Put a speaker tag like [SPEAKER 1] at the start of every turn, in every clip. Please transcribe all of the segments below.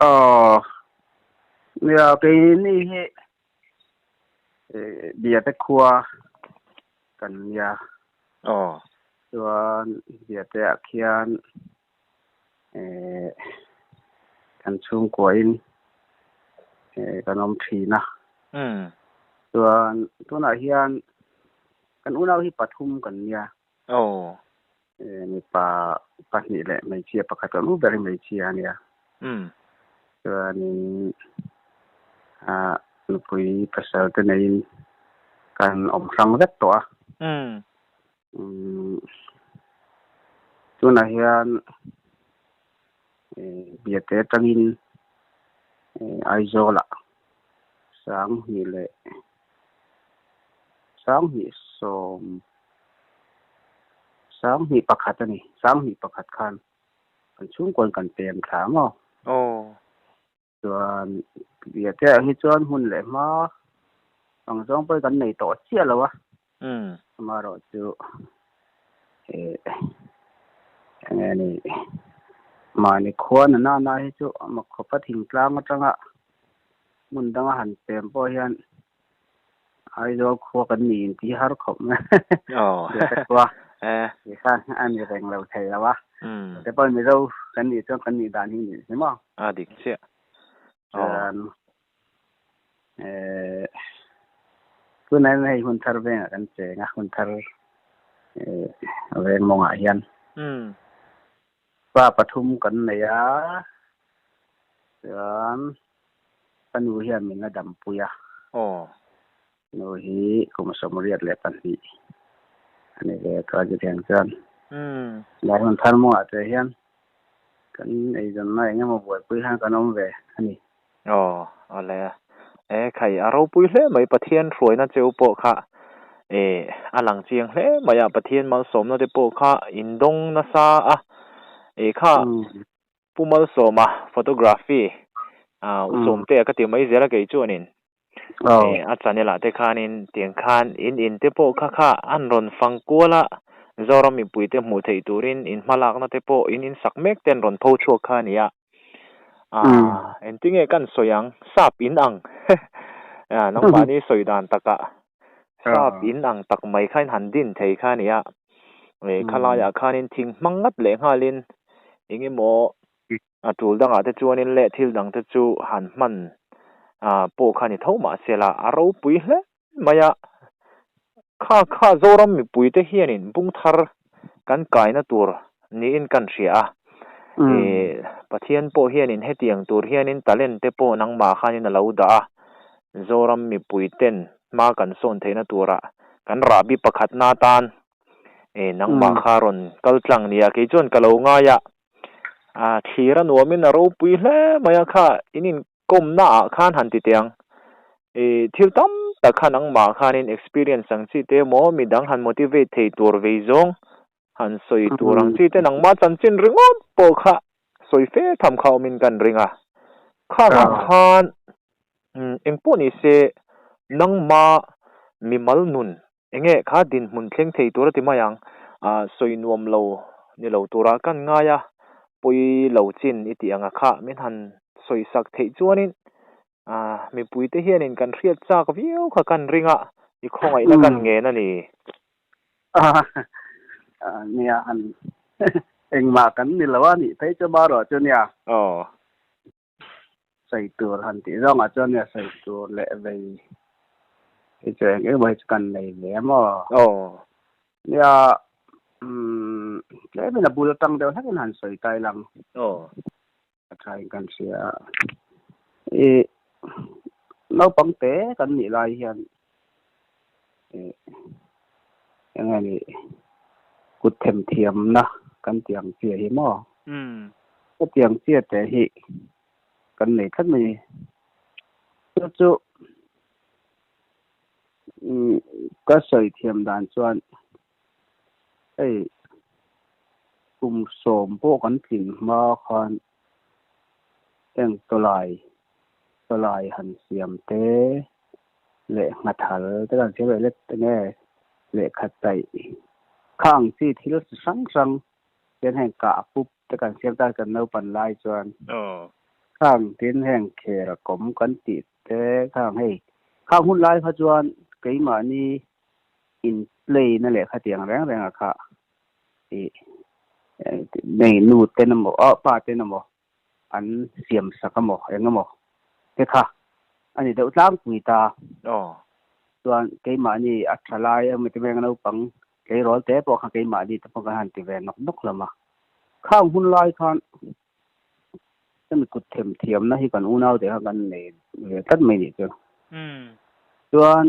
[SPEAKER 1] Aw, nia keini hi Biate khua kan nia.
[SPEAKER 2] Aw.
[SPEAKER 1] Chuan Biate ah khian kan chhungkua in kan awm thin a. Chuan tunah hian kan unau hi pathum kan nia.
[SPEAKER 2] Aw.
[SPEAKER 1] Mipa pahnih leh hmeichhia pakhat kan u ber hi hmeichhia a nia. Chuanin nupui pasal te neiin kan awm hrang vek tawh a. Tunah hian Biate atangin Aizawlah Sanghnih leh Sanghnih sawm Sanghnih pakhat a ni. Sanghnih pakhat khan kan chhungkawn kan pem thla maw?
[SPEAKER 2] Aw.
[SPEAKER 1] Chuan Biate ah hi chuan hmun leh hma ang zawng pawhin kan nei tawh chiah lo a. Amaherawh chu eh enge ni mahni khua na nana hi chu a khawpa thingtlang atanga hmun danga han pem pawh hian Aizawl khua kan ni intih har khawp mai. Biate khua khan a ni reng lo thei lo a. Te pawh Mizo kan nih chuan kan nih dan hi ni si maw?
[SPEAKER 2] A dik chiah.
[SPEAKER 1] Chuan eh tunah hian hei hun thar vengah kan cheng a, hun thar eh veng mawngah hian pa pathum kan nei a, chuan ka nu hian min la dampui a.
[SPEAKER 2] Aw.
[SPEAKER 1] Nu hi kum 22 a ni ve tawh a chutiang chuan lai hun thar mawngah te hian kan eizawnna eng emaw buaipui hian kan awm ve a ni.
[SPEAKER 2] Aw, awle a. E khai, a ropui hle mai Pathian hruaina cheu pawh kha e a lang chiang hle mai a, Pathian malsawmna te pawh kha indawng nasa a, e kha Pu Malsawma photography a u Sawmtea ka ti mai zel a kei chuanin e a channel ah te khanin tiang khan in in te pawh kha kha an rawn fang kual a, Zoram mipui te hmuh theih turin in hmalakna te pawh in insak mek te an rawn pho chhuak kha a ni a. Aaa engtinge kan sawi ang sap in ang nangmahni sawi dan takah sap in ang tak mai kha in han din thei kha a ni a, khalaiah khanin thing hmang ngat leh nghalin eng emaw a tul dangah te chuanin leh thil dang te chu han hman pawh kha ni tho mahse la a ropui hle mai a, kha kha Zoram mipuite hianin bung thar kan kaina tur niin kan hria a, ih Pathian pawh hianin hetiang tur hianin talent te pawh nangmah khanin a lo dah a, Zoram mipuiten hma kan sawn theihna turah kan rahbi pakhatna atan ih nangmah kha rawn kal tlang nia kei chuan ka lo ngai a, a thlir a nuamin a ropui hle mai a kha in in Kawmna ah khan han ti teh ang. I thil tam tak kha nangmah khanin experience ang chi te emaw midang han motivate thei tur vei zawng han sawi tur ang chi te nangmah chanchin ringawt pawh kha sawi fe tham kha awmin kan ring a. Khang ah khan engpawh ni se nangmah mimal nun enge kha dinhmun thleng thei tur a ti mai ang. Sawi nuam lo ni lo turah kan ngai a, pawi lo chin i tih anga kha min han sawi sak theih chuanin mipuite hianin kan hriat chak viau kha kan ring a, i khawngaihna kan ngen a ni.
[SPEAKER 1] Nia han engmah kan ni lo a nih phei chu marawh chu nia.
[SPEAKER 2] Aw.
[SPEAKER 1] Sawi tur han tih zawngah chuan nia sawi tur leh vei hi chu eng emaw hi chu kan nei ve a maw?
[SPEAKER 2] Aw.
[SPEAKER 1] Nia umm tlemin a bul atang deuh hlekin han sawi ta ilang.
[SPEAKER 2] Aw.
[SPEAKER 1] A thain kan hria a. I naupang te kan nih lai hian ih eng nge ni kut themthiamna kan tih ang chiah hi maw?
[SPEAKER 2] Umm.
[SPEAKER 1] Hetiang chiah te hi kan nei tlat mai. Chu chu ka sawi thiam dan chuan hei kum sawm pawh kan tlin hma khan heng tawlai tawlai han siam te leh nghathal te kan siam leh let enge lehkha chaih khang chi thil chi hrang hrang Chuan heng kah pup te kan siam tan kan naupan lai chuan Khang tin heng khel kawm kan tih te khang hei khang hun lai kha chuan keimahni in play na leh khatiang reng reng a kha ih nei nu ten emaw ah pa ten emaw an siam sak emaw eng emaw te kha a ni deuh tlangpui ta. Chuan keimahni a tha lai emaw ti mai ang naupang tleirawl te pawh kha keimahni te pawh kan han ti ve nawk nawk hlawm a. Khang hun lai khan hemi kut them thiamna hi kan unau te kha kan nei ve tlat mai nih chu. Chuan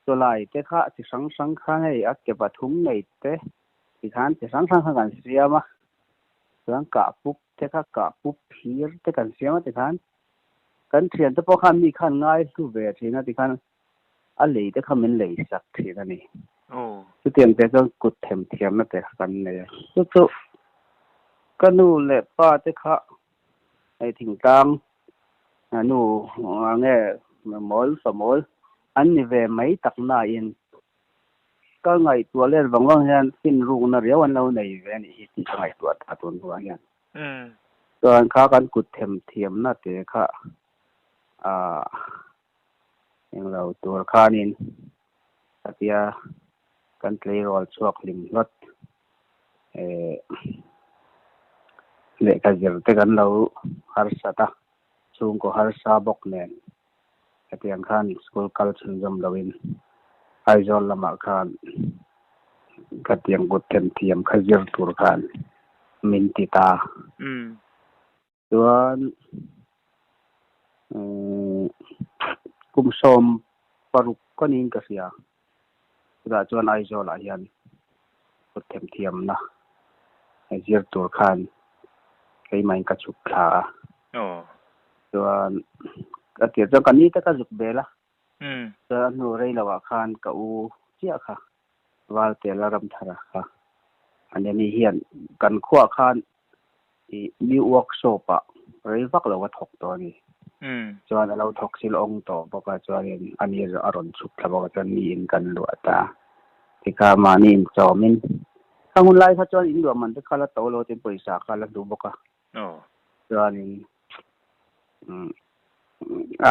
[SPEAKER 1] chawlai te kha chi hrang hrang khan hei a ke pathum nei te tikhan chi hrang hrang kha kan siam a, chuan kah pup te kha kah pup phir te kan siam a tikhan kan thian te pawh khan mi khan ngai hlu ve thin a tikhan a lei te kha min lei sak thin a ni. Chutiang te chuan kut them thiamna te kha kan nei a. Chu chu ka nu leh pa te kha hei thingtlang nu nge mawl fa mawl an ni ve mai tak nain ka ngaihtuah let vang vang hian finrukna riau an lo nei ve a nih hi tih ka ngaihtuah ta tun hnuah hian. Chuan kha kan kut them thiamna te kha ah englo tur khanin khatia kan tleirawl chhuak hlim hlawt eh lehkha zir te kan lo harsat a, chhungkaw harsa bawk nen hetiang khan school kal chhunzawm loin Aizawl lamah khan khatiang kut themthiam kha zir tur khan min ti ta. Chuan kum 16 ka niin ka hria. Chutah chuan Aizawlah hian kut themthiamna zir tur khan keimahin ka chhuk thla a. Chuan a tir chuan ka ni te ka zuk bel a. Chuan a hnu rei lohah khan ka u chiah kha Valtela Ramthara kha ani hian kan khuaah khan i new workshop ah rei vak lo a thawk tawh a ni. Chuan a lo thawk sil awng tawh bawk a, chuanin a ni a rawn chhuk thla bawk a, chuan mi in kan luah ta. Tikha mahni in chawmin khang hun lai kha chuan in luah man te kha la to lo tin pawisa kha la hlu bawk a. Chuanin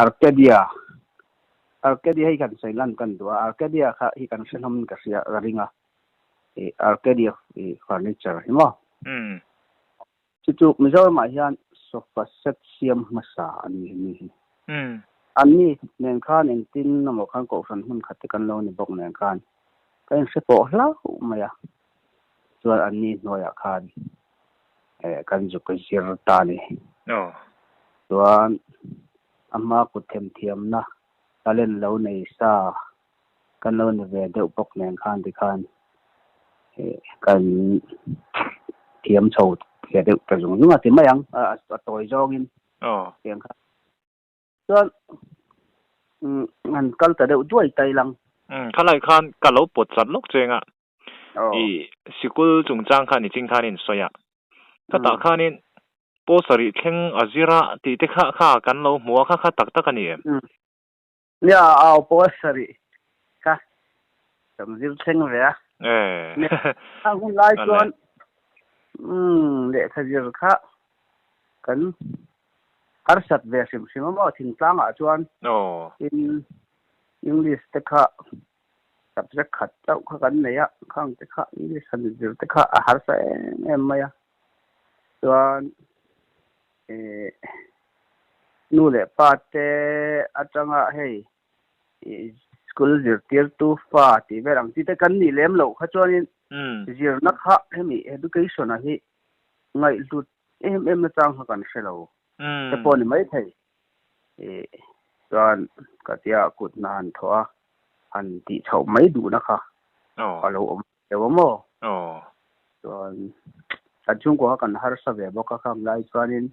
[SPEAKER 1] Arcadia Arcadia hi kan sawi lan kan duh a, Arcadia kha hi kan hre hlawm in ka hria ka ring a. I Arcadia i furniture hi maw? Chu chu Mizoramah hian sofa set siam hmasa an ni ni hi. An ni nen khan engtin emaw khan kohhran hmun khat te kan lo ni bawk nen khan ka inhre pawh hlauh mai a. Chuan an ni hnuaiah khan kan zuk zir ta a ni. Chuan a hma kut themthiamna talent lo nei sa kan lo ni ve deuh bawk nen khan tikhan kan thiam chho ve deuh ta zung zung a ti mai ang a tawi zawngin tiang khan chuan han kal ta deuh duai tai lang.
[SPEAKER 2] Khalai khan ka lo pawt chat lawk cheng a i sikul chungchang khan i ching khan in sawi a ka tah khanin paw sarih thleng a zira tih te kha kha kan lo hmu a kha kha tak tak a ni em?
[SPEAKER 1] Nia au pawh a sarih kha kan zir thleng ve a. A hun lai chuan lehkha zir kha kan harsat ve hrim hrim a maw thingtlangah chuan in English te kha subject khat chauh kha kan nei a, khang te kha English han zir te kha a harsa em em mai a. Chuan Nu leh pa te atanga hei school zirtirtu fa tih vel ang chi te kan nih lem loh kha chuanin zirna kha hemi education-a hi ngaihhlut em em nachang kha kan hre lo te pawh a ni maithei. Chuan ka tia kut hna han thawh a, han tih chhoh mai duhna kha a lo awm Deuh a maw? Chuan kan chhungkua kha kan harsa ve bawk a khang lai chuanin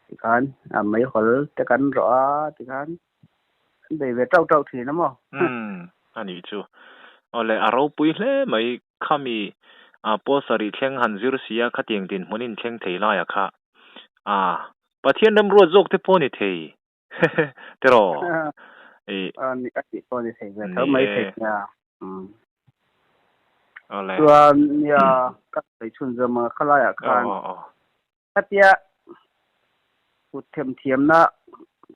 [SPEAKER 1] tikhan a meihawl te kan rawh a tikhan kan bei ve tauh tauh thin a maw?
[SPEAKER 2] Umm a nih chu. Awle a ropui hle mai khami a pawl sarih thleng han zir si a khatiang dinhmun in thleng thei laia kha a Pathian remruat zawk te pawh ni thei tiraw?
[SPEAKER 1] I A ni a tih pawh ni thei ve tho mai thei nia. Awle. Chuan nia ka sawi chhun zawm ang a khalaiah khan khatia Kut themthiamna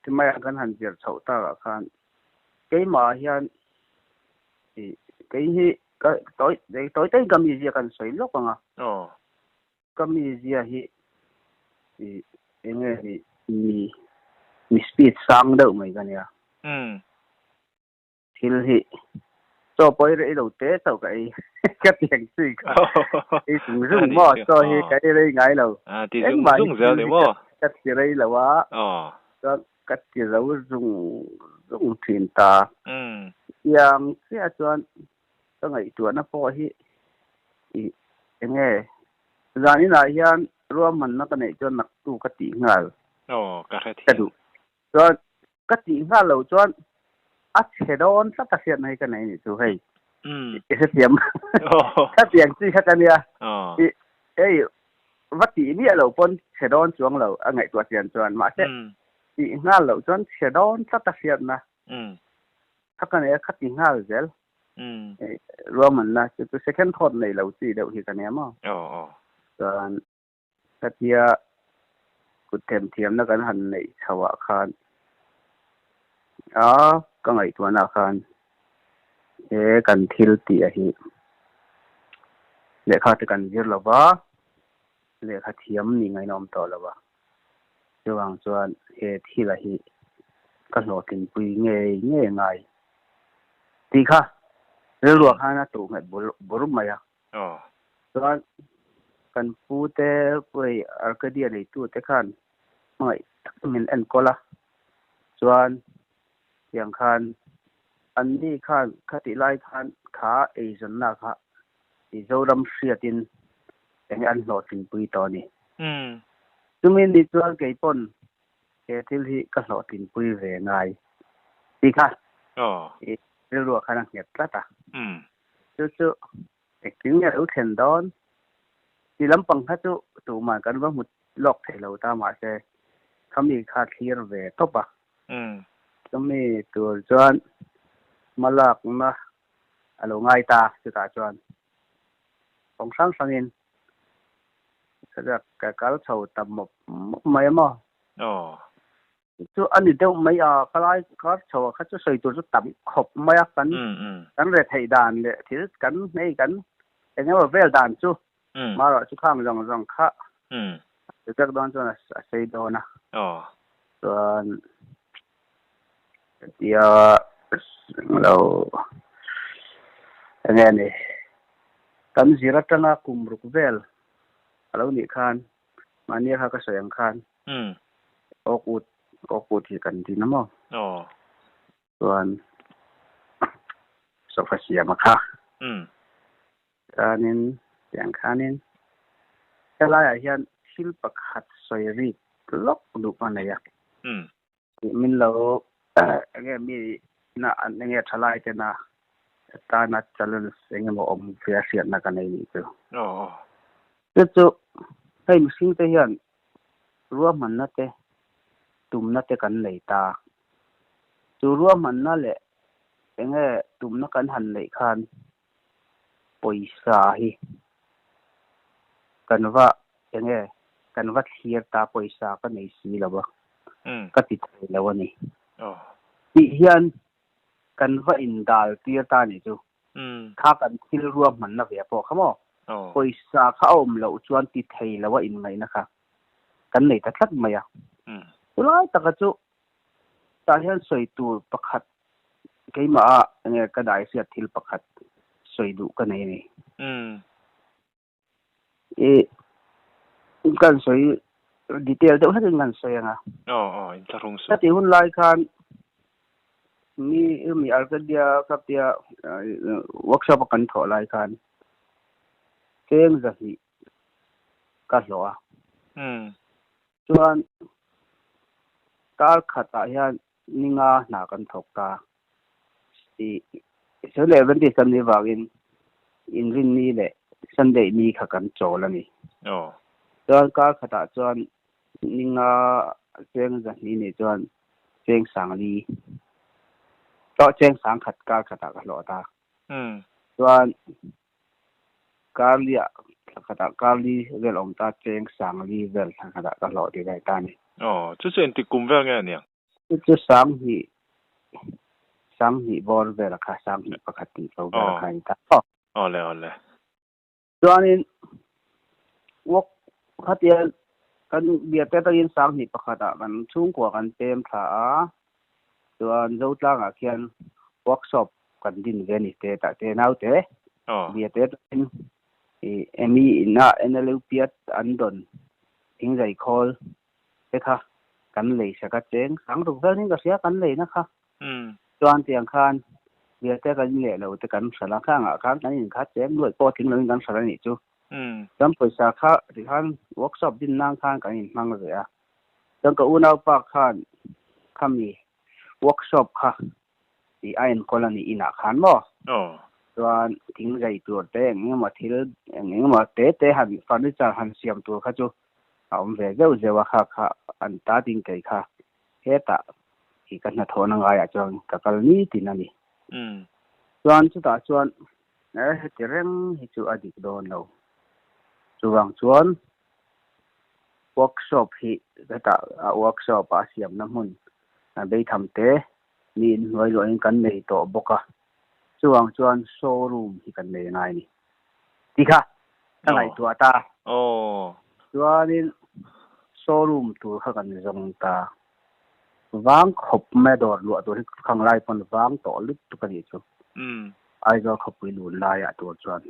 [SPEAKER 1] ti maiah kan han zir chhoh takah khan keimahah hian ih kei hi ka tawi tawi tawiin ka mizia kan sawi lawk ang a. Ka mizia hi ih eng nge ni mi mi speed sang deuh mai ka nia. Thil hi chaw pawh i rei lo te chauh ka ei ka ti ang chi kha ei zung zung maw chaw hi ka ei rei ngai lo
[SPEAKER 2] engmah hi thil hi
[SPEAKER 1] ka ti rei lo a chuan ka ti zo zung zung thin ta tiang chiah chuan ka ngaihtuahna pawh hi ih enge zan inah hian ruahmanna ka neih chuan naktu ka tih nghal
[SPEAKER 2] ka duh
[SPEAKER 1] Chuan ka tih nghal lo chuan a chhe dawn tlat a hriatna hi ka nei nih chu hei. I hrethiam ka ti ang chi kha ka nia. I hei va tih miah lo pawn chhe dawn chuang lo a ngaihtuah chian chuan mahse tih nghal loh chuan chhe dawn tlat a hriatna kha ka nei a kha ti nghal zel. Ruahmanna chu chu second thought nei lo chi deuh hi ka nia maw. Chuan Khatia kut themthiamna kan han neih chho ah khan a ka ngaihtuahna ah khan he kan thil tih a hi lehkha te kan zir lo va, lehkha thiam nih ngaihna awm tawh lo va. Chuvang chuan he thil a hi ka hlawhtlinpui ngei ngei ngai tih kha rilruah khan a tuh nghet bur mai a. Chuan kan pu te hei Arcadia neitu te khan hmangaih takin min enkawl a, chuan tiang khan anni khan khatih lai khan kha eizawnna kha Mizoram hriatin enge an hlawhtlinpui tawh a ni. Chumi ni chuan kei pawn he thil hi ka hlawhtlinpui ve ngai tih kha rilruah khan a nghet tlat a. Chu chu engtin nge lo thlen dawn? Ti lampang kha chu tuman kan va hmu lawk thei lo ta mahse khami kha thlir ve tawp a. Chumi tur chuan hmalakna a lo ngai ta chutah chuan kawng hrang hrangin ka kal chho ta mawp mawp mai a maw? Chu a ni deuh mai a, ka lai kar chho ah kha chu sawi tur chu tam khawp mai a, kan kan re theih dan leh thil kan hei kan eng emaw vel dan chu marawh chu khang zawng zawng kha vek dawn chuan a sei dawn a, chuan hetia lo eng nge ni kan zir atanga kum ruk vel a lo nih khan mahni kha ka sawi ang khan Awkut, awkut hi kan din a maw? Chuan sofa siam a kha. Chuanin tiang khanin helaiah hian thil pakhat sawi rik lawk duh a nei a. Min lo enge mi na enge thalai tena tana challenge eng emaw awm ve a hriatna ka nei nih chu. Chu chu hei mihring te hian ruahmanna te tumna te kan nei ta. Chu ruahmanna leh enge tumna kan han neih khan pawisa hi kan va enge kan va thlir ta pawisa ka nei si lo a, ka ti thei lo a ni. Tih hian kan va indal tir ta ni chu. Kha kan thil ruahmanna ve pawh kha maw? Pawisa kha a awm loh chuan ti thei lo a inngaihna kha kan nei ta tlat mai a. Chulai taka chu tah hian sawi tur pakhat keimah a enge ka dai hriat thil pakhat sawi duh ka nei a ni. I kan sawi detail deuh hlekin kan sawi ang a.
[SPEAKER 2] Aw aw inthlahrung
[SPEAKER 1] suh. Heti hun lai khan mi mi Arcadia Kaptia workshop a kan thawh lai khan cheng zahnih ka hlawh a. Chuan kar khatah hian ninga hna kan thawk ta. I Sunday Adventist kan nih vangin Inrinni leh Sunday ni kha kan chawl a ni. Chuan kar khatah chuan ninga cheng zahnih nih chuan cheng sangli tawh cheng sangkhat kar khatah ka hlawh ta. Chuan karliah Thla khatah kar li vel awm ta cheng sang li vel thla khatah ka hlawh ti ve ta a ni.
[SPEAKER 2] Aw, chu chu engtik kum vel nge a niang?
[SPEAKER 1] Chu chu sanghnih, sanghnih bawr vel a kha, sanghnih pakhat tih tho vel a kha a ni ta.
[SPEAKER 2] Aw. Awle, awle.
[SPEAKER 1] Chuanin work khatia kan biate atangin sanghnih pakhatah kan chhungkua kan pem thla a, chuan Zotlangah khian workshop kan din ve a ni te tah te naute biate atangin ih emi ina NLUP-a an dawn thingzai khawl te kha kan lei sak a cheng sang ruk vel in ka hria kan leina kha. Chuan tiang khan biate kan leh lo te kan hralh a, khangah khan kan inkhat cheng nuaih pawh tling loin kan hralh a nih chu. Chuan pawisa kha tikhan workshop din nan khan kan inhmang ve a. Chuan ka unaupa khan khami workshop kha ih a enkawl a nih inah khan maw? Chuan thing zai tur te eng eng emaw thil eng eng emaw te te han furniture han siam tur kha chu a awm ve zeuh zeuh a, kha kha an ta ding kei kha hetah ih ka hnathawhna ngaiah chuan ka kal nitin a ni. Chuan chutah chuan e heti reng hi chu a dik dawn lo. Chuvang chuan workshop hi hetah a workshop a siamna hmun beitham te mi inhnuai luahin kan nei tawh bawk a, chuvang chuan showroom hi kan nei ngai a ni. Ti kha ka ngaihtuah ta. Chuanin showroom tur kha kan zawng ta. Vang khawp mai a dawr luah tur hi khang lai pawn vang tawh lutuk a nih chu. Aizawl khawpui lun laiah tur chuan.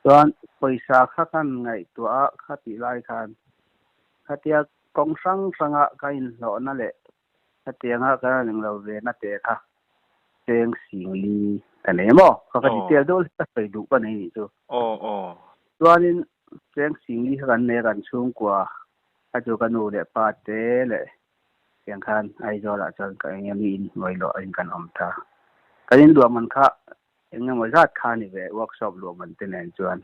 [SPEAKER 1] Chuan pawisa kha kan ngaihtuah a kha tih lai khan khatia kawng hrang hranga ka inhlawhna leh Hetianga ka ring lo ve na te kha cheng sing li ka nei maw? Ka ka detail deuh hlek a sawi duh ka nei nih chu. Chuanin cheng sing li kha kan nei a kan chhungkua kha chu ka nu leh pa te leh tiang khan Aizawl ah chuan ka eng emaw in hnuai luah in kan awm ta. Kan in luah man kha eng emaw zat kha a ni ve workshop luah man te nen chuan.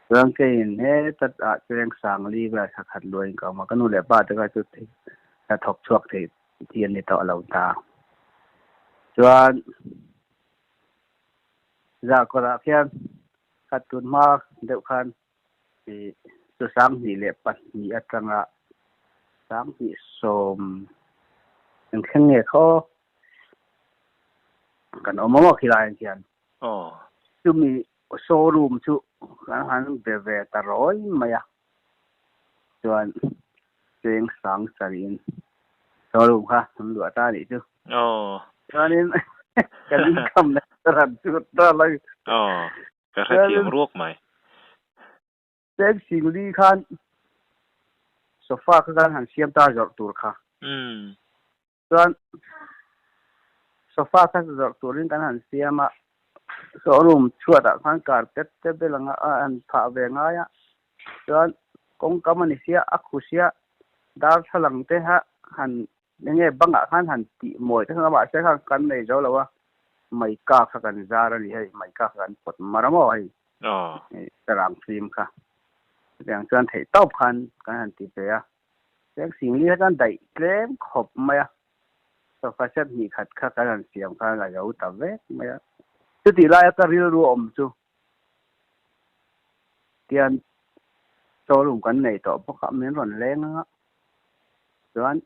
[SPEAKER 1] Chuan keiin heta ah cheng sang li vel thla khat luain ka awm a, ka nu leh pa te kha chu hna thawk chhuak thei thi an ni tawh lo ta. Chuan Zarkawrah khian khat tun hma deuh khan ih chu 2002 atanga 2010 eng thleng nge khaw kan awm awm a khilaiah khian. Chumi showroom chu kan han be ve ta rawi mai a, chuan cheng sang sarih in showroom kha an luah ta a nih chu. Chuanin kan income na ran chu ta lai.
[SPEAKER 2] Ka hrethiam ruak mai.
[SPEAKER 1] Cheng sing li khan sofa kha kan han siam ta zawrh tur kha. Chuan sofa kha zawrh turin kan han siam a, showroom chhuatah khan carpet te bel anga a han phah ve ngai a, chuan kawngkam a ni sia, a khu sia, darthlalang te kha han eng nge bangah khan han tih mawi te kha mahse khan kan nei zo lo a, maika kha kan zar a ni hei, maika kha kan pawt mar a maw hei, sarang fim kha. Chutiang chuan theih tawp khan kan han ti ve a. Cheng sing li kha chuan daih tlem khawp mai a, sofa set hnih khat kha kan han siam khan a zo ta vek mai a. Chutih laia ka rilru awm chu tian showroom kan nei tawh bawk a, min rawn leng anga chuan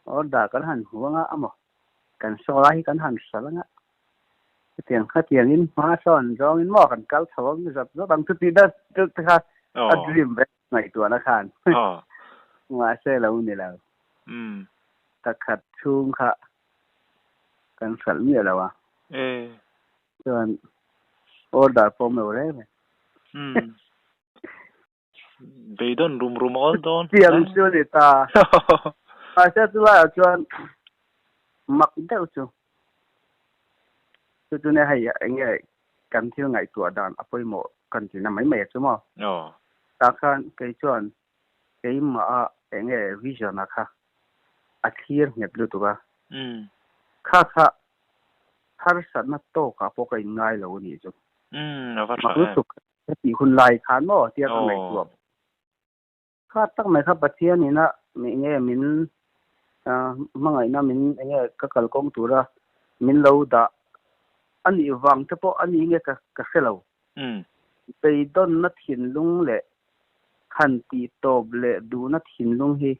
[SPEAKER 1] order kan han hmu anga amaw kan show lai hi kan han hralh anga Hetiang khatiangin hma sawn zawngin maw kan kal chho ang zat zat ang chuti deuh deuh te kha a dream vek ngaihtuahna khan mahse lo ni lo. Takhat chhung kha kan hralh miah lo a. Chuan order pawh awm lo reng reng.
[SPEAKER 2] Beidawn rum rum awl dawn.
[SPEAKER 1] Tiang chu a ni ta. Mahse chulaiah chuan mak deuh chu. Chu chu nia hei eng nge kan thil ngaihtuah dan a pawimawh kan tihna mai mai a chu maw? Tah khan kei chuan keimah a eng nge vision a kha a thlir nghet lutuk a. Kha kha harsatna tawkah pawh ka inngai lo a nih chu.
[SPEAKER 2] Mak lutuk.
[SPEAKER 1] Ka tih hun lai khan maw tia ka ngaihtuah. Kha tak mai kha Pathian ina enge min hmangaihna min enge ka kalkawng tura min lo dah a nih vang te pawh a ni nge ka hre lo. Beidawnna thinlung leh han tih tawp leh duhna thinlung hi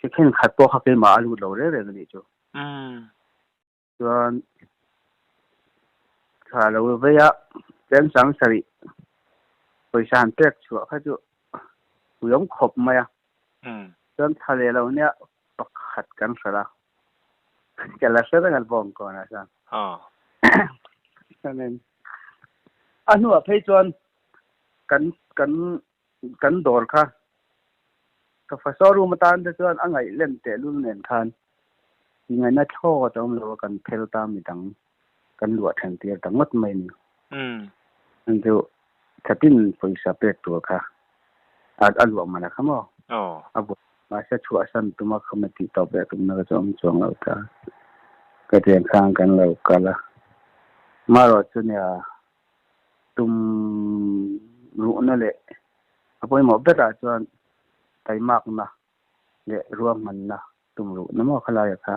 [SPEAKER 1] second khat pawh kha keimah a lut lo reng reng a nih chu. Chuan thla lo vei a, cheng sang sarih pawisa han pek chhuah kha chu puiawm khawp mai a. Chuan thla leh lo nia pakhat kan hralh a, ka la hre reng a bawng kawnah chuan. Chuanin a hnuah phei chuan kan kan kan dawr kha ka fa showroom atan te chuan a ngaih lem tehlul nen khan ingaihna thlawt a awm lo a, kan phel ta midang kan luah then tir ta ngawt mai ni. An chu thatin pawisa pek tur kha a luah man a kha maw? A buai mahse chhuahsan tuma kham a tih tawp leh tumna ka chu awm chuang lo ta. Ka tiang khan kan lo kal a. Marawh chu nia tum ruhna leh a pawimawh berah chuan taimakna leh ruahmanna tum ruhna maw khalaia kha.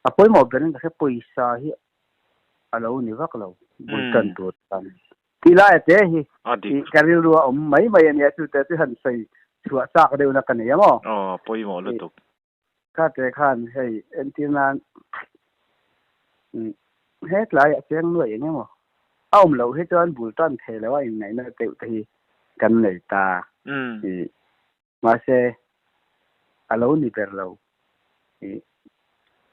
[SPEAKER 1] A pawimawh berin ka hre pawisa hi a lo ni vak lo bul tan tur tan. Tih laia te hi ka rilru a awm mai mai a nia chu te chu han sawi chhuah chak deuhna ka nei a maw?
[SPEAKER 2] Aw pawimawh lutuk.
[SPEAKER 1] Kha te khan hei entir nan he tlaiah cheng nuaih eng emaw a awm loh hi chuan bul tan thei lo a inngaihna deuh te hi kan nei ta. Mahse a lo ni ber lo.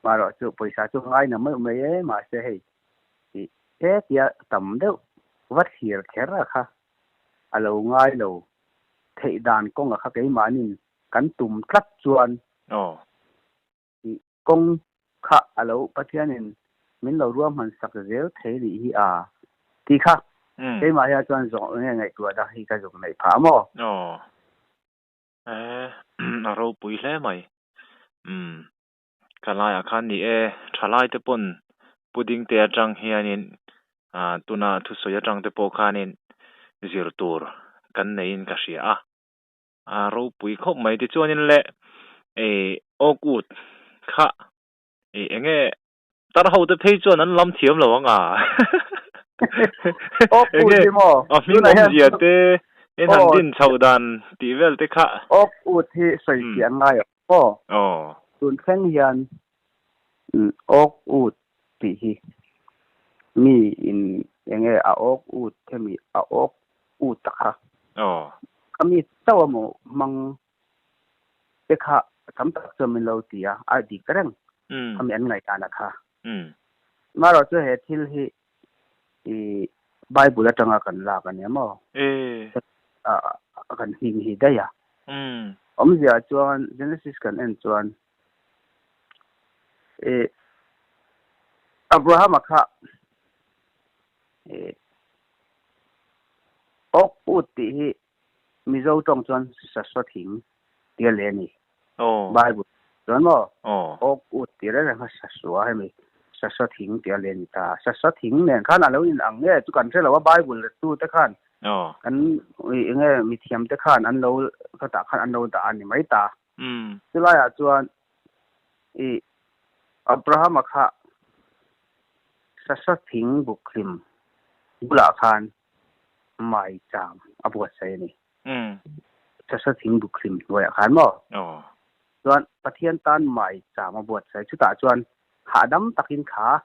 [SPEAKER 1] Marawh chu pawisa chu ngai na meuh mai e, mahse hei hetia tam deuh va thlir kher a kha a lo ngai lo theih dan kawng a kha keimahnin kan tum tlat chuan kawng kha a lo Pathianin min lo ruahman sak zel thei nih hi a tih kha keimah hian chuan zawng enge ngaihtuah dah hi ka zuk neih phah maw?
[SPEAKER 2] Aw eh a ropui hle mai umm ka laiah khan ni e thalai te pawn pudding te atang hianin ah tuna thusawi atang te pawh khanin zir tur kan neiin ka hria a. A ropui khawp mai tichuanin le eh awkut kha eh enge tar ho te phei chuan an lam thiam lo ang a
[SPEAKER 1] Awkut hi maw
[SPEAKER 2] a hming awmzia te en han din chhoh dan tih vel te kha
[SPEAKER 1] Awkut hi sawi fiah an ngai ang aw tun thleng hian awkut tih hi mi in enge a awkut hemi a awk u ta kha. Ka mi chauh a maw hmang te kha tam tak chuan min lo ti a, a dik reng khami an ngaihdan a kha. Marawh chu he thil hi i Bible atanga kan lak a nia maw? Kan hming hi daih a. Awmzia chuan Genesis kan en chuan i Abrahama kha Awk ut tih hi Mizo tawng chuan sasua thing tia leh a ni. Bible chuan maw awk ut tih reng reng kha sasua hemi sasua thing tia leh a ni ta. Sasua thing nen khan a lo in ang nge chu kan hre lo a Bible lettu te khan kan enge mithiam te khan an lo khatah khan an lo dah a ni mai ta. Chulaiah chuan i Abrahama kha Sasa thing buk hlim bulah khan mai cham a buatsaih a ni. Sasa thing buk hlim hnuaiah khan maw? Chuan Pathian tan mai cham a buatsaih. Chutah chuan hahdam takin kha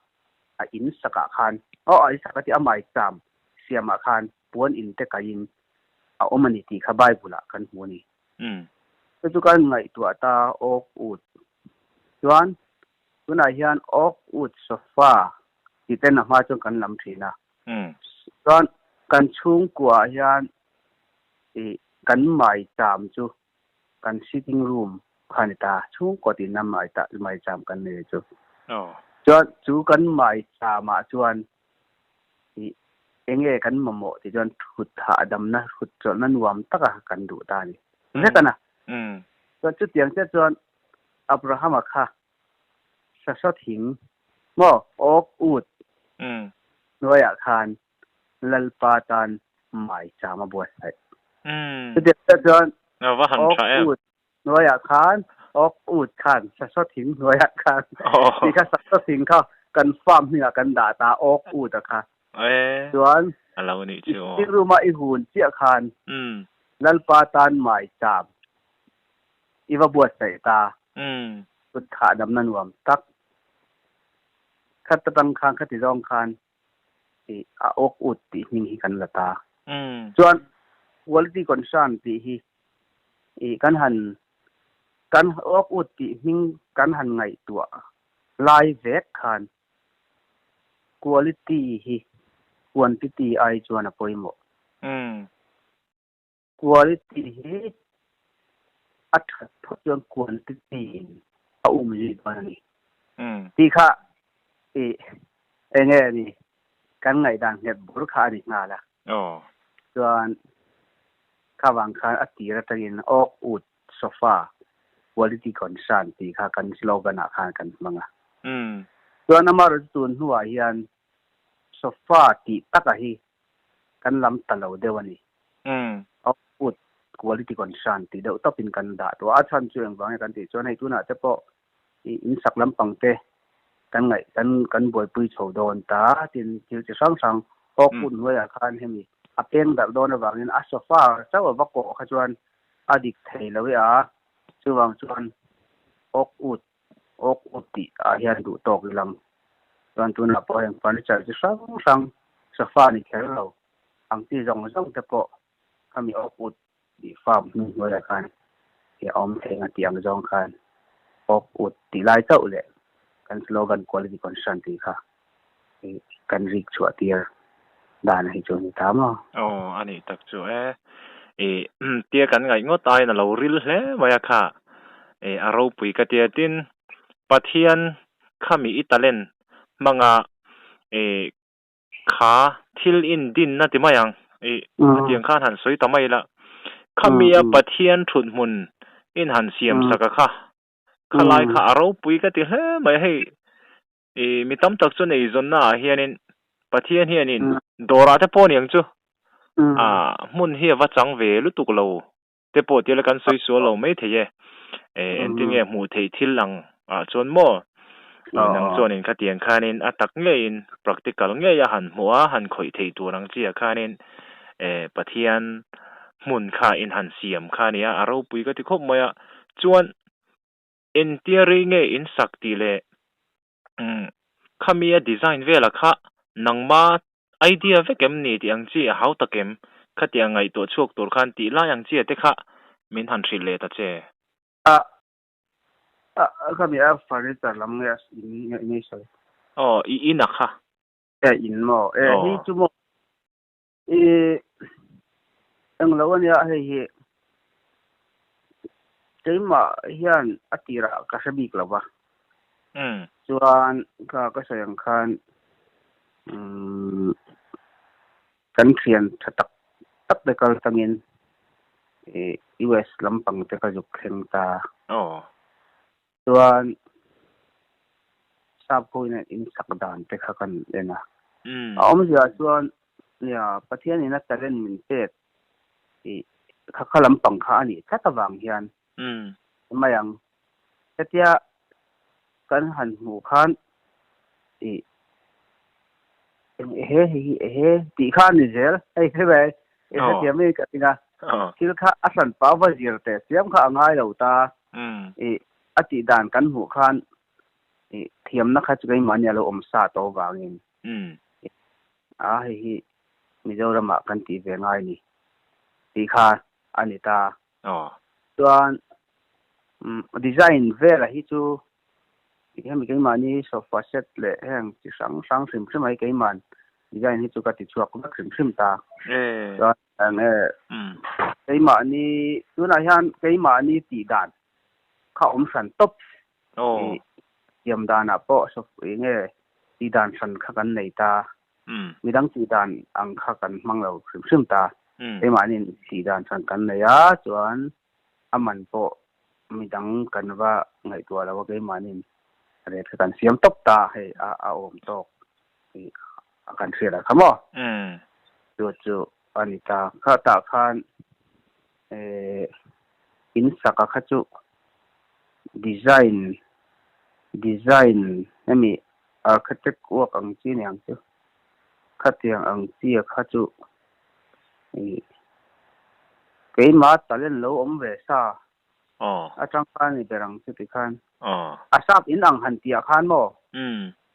[SPEAKER 1] a in sakah khan, aw a in sak a tih a mai cham siamah khan puan in te kaiin a awm a ni tih kha Bible-ah kan hmu a ni. Chu chu kan ngaihtuah ta awk ut. Chuan Tunah hian oak wood sofa tih ten a hma chuan kan lam thin a. Chuan kan chhungkuaah hian ih kan maicham chu kan sitting room kha a ni ta, chhungkaw tihna maicham kan nei chu. Chuan chu kan maichamah chuan ih enge kan mamawh tih chuan thut hahdamna, thut chawlhna nuam taka kan duh ta a ni. Vek a na. Chuan chutiang chiah chuan Abrahama kha sasa thing maw awk ut hnuaiah khan Lalpa tan maicham a buatsaih. Chutiang chiah chuan awk ut hnuaiah khan awk ut khan sasa thing hnuaiah khan tih kha sasa thing kha kan farm hmingah kan dah ta awk ut a kha. Chuan
[SPEAKER 2] A lo nih chu aw.
[SPEAKER 1] Sitting room a i hun chiah khan Lalpa tan maicham i va buatsaih ta. Kut hahdamna nuam tak khat atang khan khati zawng khan i a awk ut tih hming hi kan la ta. Chuan quality concern tih hi i kan han kan awk ut tih hming kan han ngaihtuah lai vek khan quality hi quantity ai chuan a pawimawh. Quality hi a that phawt chuan quantity in a um zui dawn a ni. Tih kha i eng nge ni kan ngaihdan nghet bur kha a ni nghal a. Chuan kha vang khan a tir atangin awk ut sofa quality concern tih kha kan slogan ah khan kan hmang a. Chuan amaherawhchu tun hnuah hian sofa tih taka hi kan lam ta lo deuh a ni. Output quality concern tih deuh tawpin kan dah tawh a, a chhan chu engvang nge kan tih chuan hei tunah te pawh i insak lampang te kan ngaih kan kan buaipui chho dawn ta tin thil chi hrang hrang output hnuaiah khan hemi a peng darh dawn avangin a sofa chauh a va kawh kha chuan a dik thei lo e a, chuvang chuan output Awk ut tih ah hian duh tawk i lang. Chuan tunah pawh heng furniture chi hrang hrang, sofa ni kher lo ang chi zawng zawng te pawh khami awk ut tih farm hnu hnuaiah khan i a awm thei ang a tih ang zawng khan awk ut tih lai chauh leh kan slogan quality concern tih kha i kan rik chhuah tir dan hi chu a ni ta maw?
[SPEAKER 2] Aw a nih tak chu e. I tia kan ngaih ngawt aiin a lo ril hle mai a kha. I a ropui ka tia tin Pathian khami i talent hmanga i kha thil in dinna ti mai ang. I hetiang khan han sawi ta mai la. Khamia Pathian thuthmun in han siam sak a kha. Khalai kha a ropui ka ti hle mai a hei. I mi tam tak chuan eizawnna ah hianin Pathian hianin dawrah te pawh aniang chu a hmun hi a va chang ve lutuk lo te pawh tila kan sawi sual lo mai thei e. E engtin nge hmuh theih thil ang ah chuan maw nang chuanin khatiang khanin a tak ngeiin practical ngei a han hmuh a han khawih theih tur ang chiah khanin e Pathian hmun kha in han siam kha ania a ropui ka ti khawp mai a chuan Engtia rei nge in sak tih leh umm khami a design vela kha nangma idea vek em ni tih ang chi a hau tak em? Khatiang ngaihtuah chhuak tur khan tih lai ang chi te kha min han hrilh leh ta che.
[SPEAKER 1] A a khami a furniture lam nge a in nge nge sawi?
[SPEAKER 2] Aw i in a kha.
[SPEAKER 1] E in maw? E hei chu maw I englo ania hei hi keimah hian a tirah ka hre bik lo va. Chuan ka ka sawi ang khan umm kan thian tha tak tak te kal tangin i US lampang te ka zuk thleng ta. Chuan sap ho in an insak dan te kha kan en a. A awmzia chuan nia Pathian in a talent min pek i kha kha lampang kha a nih tlat avang hian mai ang. Hetia kan han hmuh khan i eng ehe hei hi ehe tih kha a ni zel hei hre mai i hrethiam mai ka ring a. Thil kha a hran pau va zir teh chiam kha a ngai lo ta. I a tih dan kan hmuh khan i thiamna kha chu keimahni a lo awm sa tawh avangin a hei hi Mizoramah kan tih ve ngai ni tih kha a ni ta. Chuan design vela hi chu hemi keimahni sofa set leh heng chi hrang hrang hrim hrim a hi keiman design hi chu ka ti chhuak vek hrim hrim ta. Chuan enge keimahni tunah hian keimahni tih dan kha awm hran tawp thiam danah pawh enge tih dan hran kha kan nei ta. Midang tih dan ang kha kan hmang lo hrim hrim ta. Keimahni tih dan hran kan nei a, chuan a man pawh midang kan va ngaihtuah lo a, keimahni rate kha kan siam tawp ta hei a a awm tawk tih a kan hriat ah kha maw? Chu chu a ni ta. Kha tah khan eh in saka kha chu design design hemi architect work ang chi ni ang chu. Khatiang ang chia kha chu ih keimah talent lo awm ve sa atang khan ni ber ang chu tikhan a sap in ang han tih ah khan maw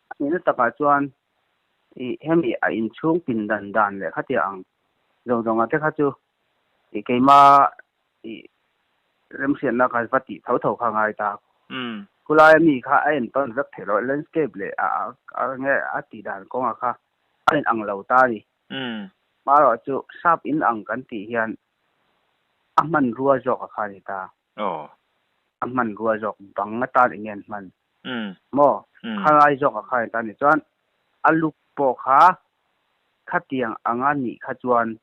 [SPEAKER 1] a nihna takah chuan ih hemi a inchhung pindan dan leh khatiang ang zawng zawng ah te kha chu ih keimah ih remhriatna kha va tih tho tho kha a ngai ta. Khulai ami kha a entawn vek theih loh, landscape leh a a nge a tih dan kawnga kha a in ang lo ta a ni. Hmarawh chu sap in ang kan tih hian a hmanrua zawk a kha a ni ta. A hmanrua zawk bang atan eng nge an hman maw? Khalai zawk a kha a ni ta a ni. Chuan a look pawh kha khatiang anga nih kha chuan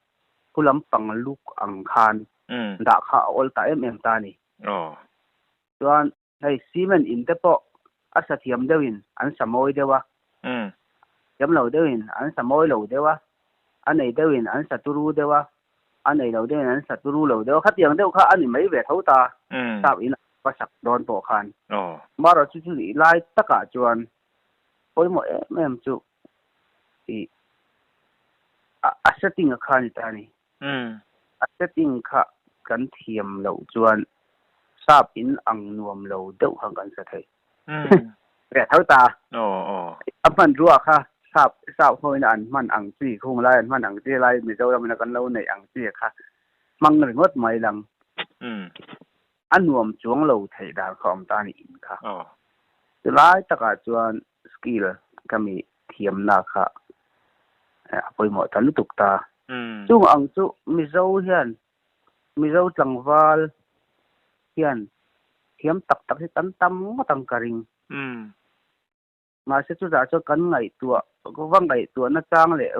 [SPEAKER 1] Khu lampang luk ang khan dah kha a awl ta em em ta a ni. Chuan hei cement in te pawh a sa thiam deuhin an sa mawi deuh a, thiam lo deuhin an sa mawi lo deuh a, a nei deuhin an sa turu deuh a, a nei lo deuhin an sa turu lo deuh a, khatiang deuh kha a ni mai ve tho ta sap in va sak dawn pawh khan. Marawh chu chu lai takah chuan pawimawh em em chu i a setting a kha ni ta ni. A setting kha kan thiam loh chuan sap in ang nuam lo deuh khan kan sa thei. Reh tho ta. A hmanrua kha sap sap ho in an hman ang chi khung lai an hman ang chi lai Mizoram in a kan lo neih ang chi kha hmang ringawt mai lang. A nuam chuang lo theih dan kha awm ta a ni in kha. Chulai takah chuan skill ka mi thiamna kha a pawimawh ta lutuk ta. Chung ang chu Mizo hian Mizo tlangval hian thiam tak tak hi kan tam ngawt ang ka ring. Mahse chutah chuan kan ngaihtuah va ngaihtuah na chang leh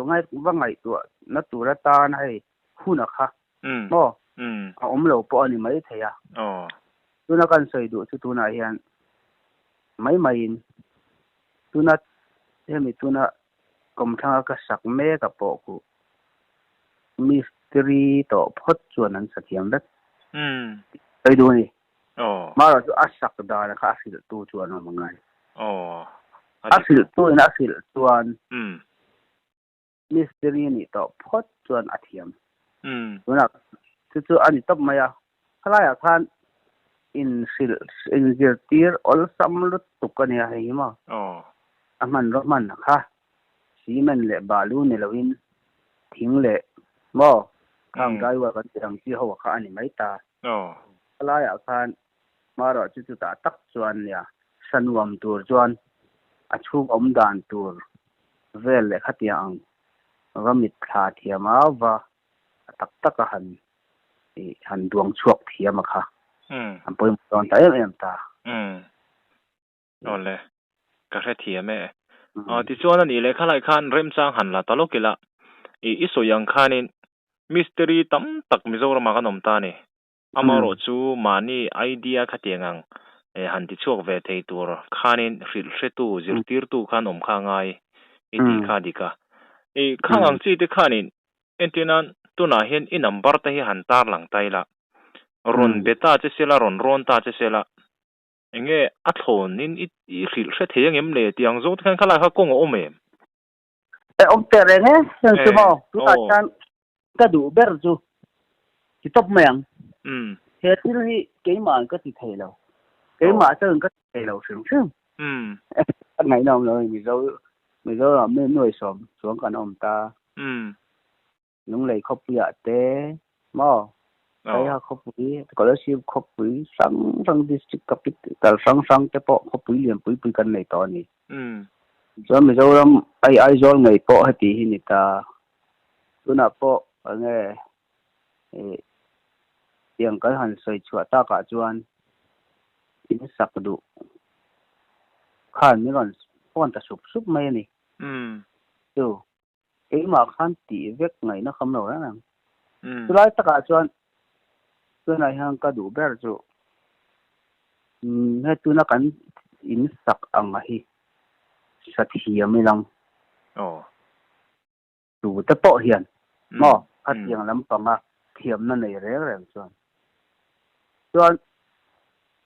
[SPEAKER 1] va ngaihtuah na tur atan hei hun a kha maw a awm lo pawh a ni mai thei a. Tuna kan sawi duh chu tunah hian mai maiin tuna hemi tuna kawmthlanga ka sak mek a pawh khu mistiri tawh phawt chuan an sa thiam vek. Sawi duh a ni. Marawh chu a sak dan kha a hrilh tu chuan a awm a ngai. A hrilh tu in a hrilh chuan mistiri nih tawh phawt chuan a thiam. Tunah chu chu a ni tawp mai a. Khalaiah khan in hrilh in zirtir awlsam lutuk a nia hei hi maw. A hmanraw hman kha cement leh balu ni loin thing leh maw khang drywall kan tih ang chi ho kha a ni mai ta. Khalaiah khan hmarawh chu chutah tak chuan nia sa nuam tur chuan a chhung awm dan tur vel leh khatiang ang va mitthla thiam a va a tak tak a han ih han duang chhuak thiam a kha an pawimawh dawn ta em em ta.
[SPEAKER 2] Awle, ka hrethiam e. Tichuan a nih leh khalai khan remchang han la ta lawk ila, ih i sawi ang khanin mystery tam tak Mizoramah kan awm ta a ni. Amaherawh chu mahni idea khatiang ang han tichhuak ve thei tur khanin hrilh hretu, zirtirtu khan awm kha a ngai i tih kha a dik a. Ih khang ang chi te khanin entirnan tunah hian i number te hi han tarlang ta ila, rawn be ta che sela, rawn rawn ta che sela, Enge a thlawn in i hrilh hre thei angem le tih ang zawng te khan khalai kha kawng a awm em?
[SPEAKER 1] E awm teh reng e, heng chu maw, tunah hian ka duh ber chu ti tawp mai ang. He thil hi keimah ka ti thei lo, keimah chuan ka ti thei lo hrim hrim. Ka ngaihna awm lo a ni, Mizo Mizoram mi nuai sawm chuang kan awm ta. Lunglei khawpuiah te maw Saiha khawpui, Kolasib khawpui hrang hrang district capital hrang hrang te pawh khawpui lian pui pui kan nei tawh a ni. Chuan Mizoram ai Aizawl ngei pawh heti hi ni ta. Tunah pawh enge ih tiang kan han sawi chhuah takah chuan in sak duh khan min rawn phone ta sup sup mai a ni. Chu Keimah khan tih vek ngaihna kham lo reng reng. Chulai takah chuan tunah hian ka duh ber chu he tuna kan in sak ang hi sa thiam ilang. Tute pawh hian maw khatiang lampanga thiamna nei reng reng chuan chuan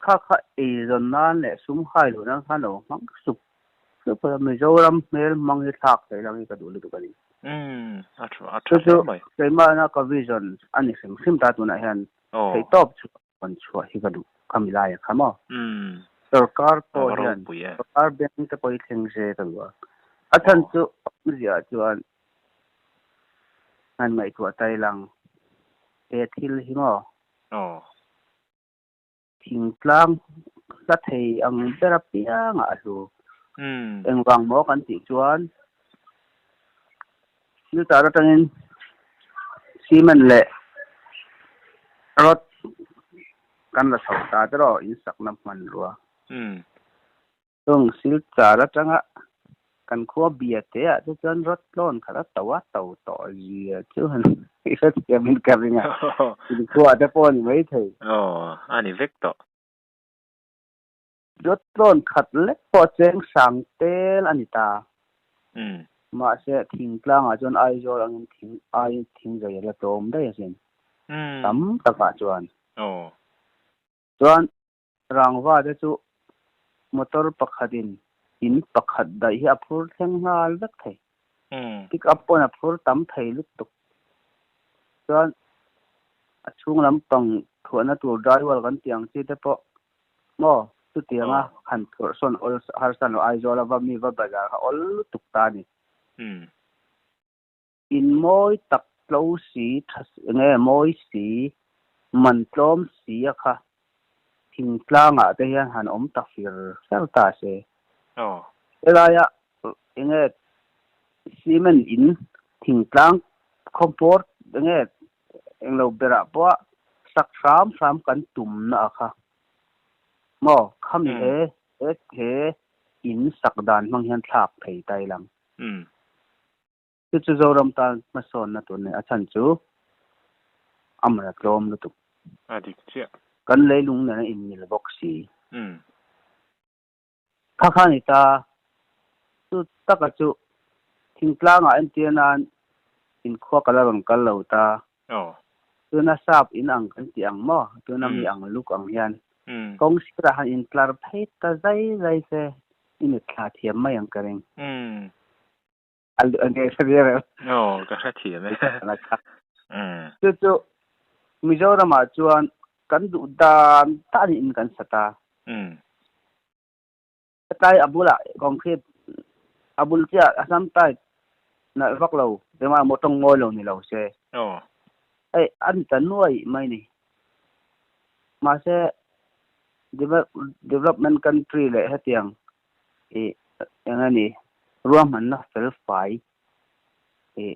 [SPEAKER 1] kha kha eizawn nan leh sum hai luh nan khan lo hmang sup sup a, Mizoram hmel hmang hi thlak theih lang hi ka duh lutuk a ni.
[SPEAKER 2] Um a tha a
[SPEAKER 1] Chu
[SPEAKER 2] tha
[SPEAKER 1] chu
[SPEAKER 2] hle mai.
[SPEAKER 1] Keimahna ka vision a ni hrim hrim ta tunah hian
[SPEAKER 2] Aw.
[SPEAKER 1] theihtawp chhuah rawn chhuah hi ka duh khami laia kha maw.
[SPEAKER 2] Um.
[SPEAKER 1] Sorkar
[SPEAKER 2] A
[SPEAKER 1] pawh
[SPEAKER 2] va
[SPEAKER 1] hian
[SPEAKER 2] ropui e.
[SPEAKER 1] sorkar bank te pawh hi thleng se ka duh a. A chhan
[SPEAKER 2] Aw.
[SPEAKER 1] chu awmzia chuan han ngaihtuah tai lang he thil hi maw.
[SPEAKER 2] Aw.
[SPEAKER 1] Thingtlang hla thei ang ber apiangah a hlu.
[SPEAKER 2] Um.
[SPEAKER 1] Engvang maw kan tih chuan Silchar atangin cement leh rod kan la chho ta te rawh in sakna hmanrua.
[SPEAKER 2] Um.
[SPEAKER 1] Chung Silchar atanga kan khua bia te ah te chuan rod tlawn khat a to a to tawh zia chu han hrethiam in ka ring a, in khua te pawh a ni maithei.
[SPEAKER 2] Aw, a ni vek tawh.
[SPEAKER 1] Rod tlawn khat lek pawh cheng sang tel a ni ta.
[SPEAKER 2] Um.
[SPEAKER 1] Mahse thingtlangah chuan Aizawl angin thing ai thing zai a la tlawm daih asin.
[SPEAKER 2] Um.
[SPEAKER 1] Tam takah chuan.
[SPEAKER 2] Aw.
[SPEAKER 1] Chuan Rangva te chu motor pakhatin in pakhat daih hi a phur thleng nghal vek thei. Pick up pawn a phur tam thei lutuk. Chuan a chhung lampang thuahna tur drywall kan tih ang chi te pawh maw chutianga han phurh sawn awl harsa lo Aizawl a va mi va bazar kha awl lutuk ta a ni. In mawi tak tlo si tha enge mawi si man tlawm si a kha thingtlangah te hian han awm ta fir fer ta se. Helaia enge cement in thingtlang khawmpawr enge englo berah pawha sak hram hram kan tumna a kha maw khami he he in sak dan hmang hian thlak thei ta ilang. Chu chu Zoram tan hmasawnna tur nei a chhan chu a man a tlawm lutuk.
[SPEAKER 2] A dik chiah.
[SPEAKER 1] Kan leilung nen a inmil bawk si. Kha kha ni ta, chu taka chu thingtlangah entir nan inkhua ka la rawn kal lo ta. Tuna sap in ang kan tih ang maw? Tuna mi ang luk ang hian kawng sirah han intlar phei ta zai zai se i mitthla thiam mai ang ka ring. A nge hre viau em?
[SPEAKER 2] Aw, ka hre thiam e.
[SPEAKER 1] Chu chu Mizoramah chuan kan duh dan dan in kan sa ta. Tlai a bulah concrete a bul chiah a sam type nalh vak lo ema maw tawng ngawi lo ni lo se. Hei a ni ta nuai mai ni. Mahse development country leh hetiang i eng a ni ruahmanna fel fai i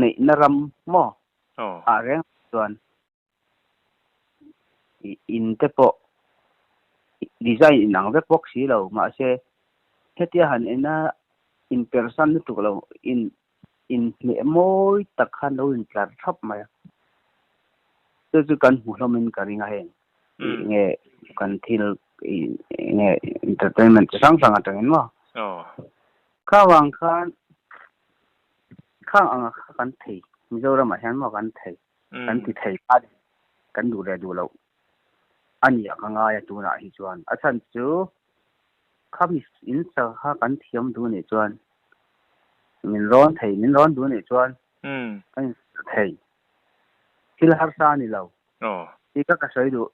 [SPEAKER 1] neihna ram maw ah reng chuan i in te pawh design inang vek bawk si lo mahse hetia han ena inpersan lutuk lo in inhmeh mawi tak khan lo intlar thap mai a chu chu kan hmu hlawmin ka ring a heng nge kan thil nge entertainment chi hrang hrang atangin maw kha vang khan khang anga kha kan thei Mizoramah hian maw kan thei kan ti thei a ni kan duh leh duh loh a ni a ka ngai a tunah hi chuan a chhan chu Khami in sa kha kan thiam duh nih chuan min rawn thei, min rawn duh nih chuan kan in sa thei. Thil harsa a ni lo. Tih kha ka sawi duh.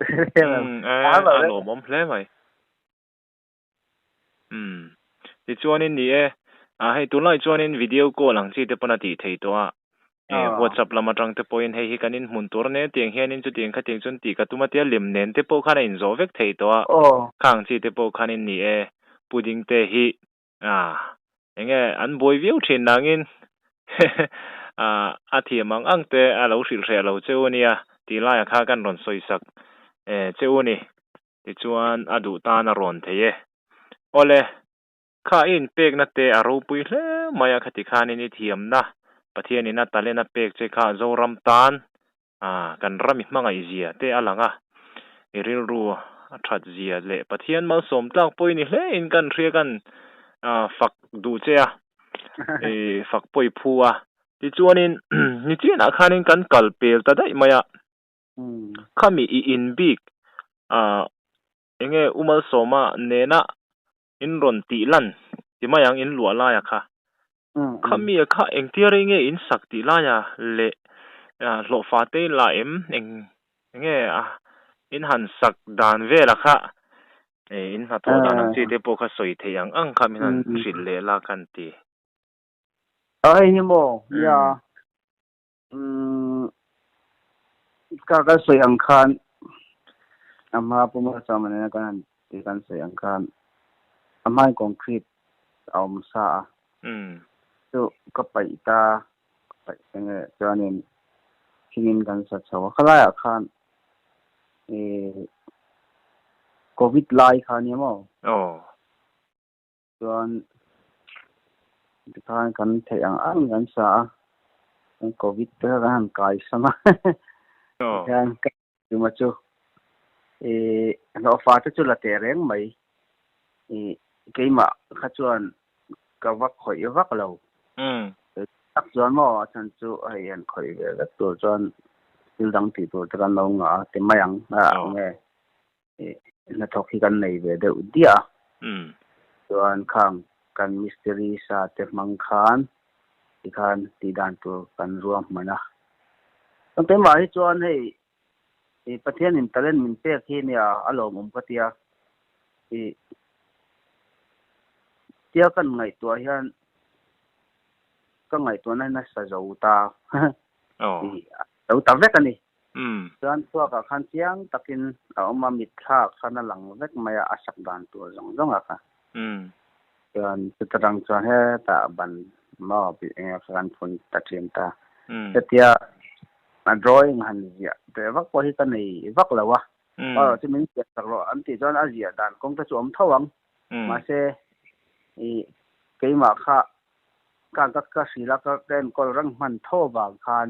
[SPEAKER 2] A lawmawm hle mai. Tichuanin ni e, hei tunlai chuanin video call ang chi te pawn a tih thei tawh a. WhatsApp lam atang te pawhin hei hi kan inhmun tur ania tiang hianin chutiang khatiang chuan tih ka tum a tia lem nen te pawh khan a inzawh vek thei tawh a. Khang chi te pawh khanin ni e pudding te hi enge an buai viau thin nangin a thiam ang ang te a lo hrilh hreh lo cheu ania tih laiah kha kan rawn sawi sak cheu a ni. Tichuan a duh tan a rawn thei e. Awle. Kha i inpekna te a ropui hle mai a, khati khanin i thiamna Pathianin a talent a pek che kha Zoram tan kan ram i hmangaih zia te a lang a, i rilru a that zia leh Pathian malsawm tlak pawh i ni hle in kan hria kan fak duh che a, i fak pawh i phu a. Tichuanin nichianah khanin kan kal pel ta daih mai a, khami i inbik enge u Malsawma nena in rawn tih lan ti mai ang in luah laia kha. Khami a kha engtia rei nge in sak tih laia leh hlawhfa te in la em? Eng enge a in han sak dan vela kha in hnathawh dan ang chi te pawh kha sawi theih ang ang kha min han hrilh leh la ka han ti.
[SPEAKER 1] A hei hi maw nia ka kan sawi ang khan a hma puma chuan nena kan han ti kan sawi ang khan a hmain concrete a awm sa a chu ka paih ta ka paih enge chuanin thingin kan sa chho a khalaiah khan covid lai kha nia maw Chuan tikhan kan theih ang ang kan sa a, kan covid te kha kan han kai sam a, tikhian ka tum a chu ih hlawhfa te chu la teh reng mai, ih keimah kha chuan ka va khawih vak lo. Tak chuan maw a chhan chu hei han khawih ve vek tur chuan thil dang tih tur te kan lo ngah a ti mai ang a nge. Hnathawk hi kan nei ve deuh diah a, chuan khang kan mistiri sa te hmang khan tikhan tih dan tur kan ruang hman a. Chuan keimah hi chuan hei Pathianin talent min pek hi nia a lawmawm ka tia, tia kan ngaihtuah hian ka ngaihtuahna hi nasa zo ta zo ta vek a ni. Chuan chhuakah khan chiang takin a awm a, mitthlak khan a lang vek mai a, a sak dan tur zawng zawng a kha. Chuan chuta tang chuan hetah ban maw eng emaw kha kan phun ta thin ta. Hetia a drawing han ziah teh vak pawh hi ka nei vak lo a, erawh chu min ziah sak rawh an tih chuan a ziah dan kawng te chu awm tho ang. Mahse ih keimah kha ka ka hrilh a, ka enkawl reng hman tho avang khan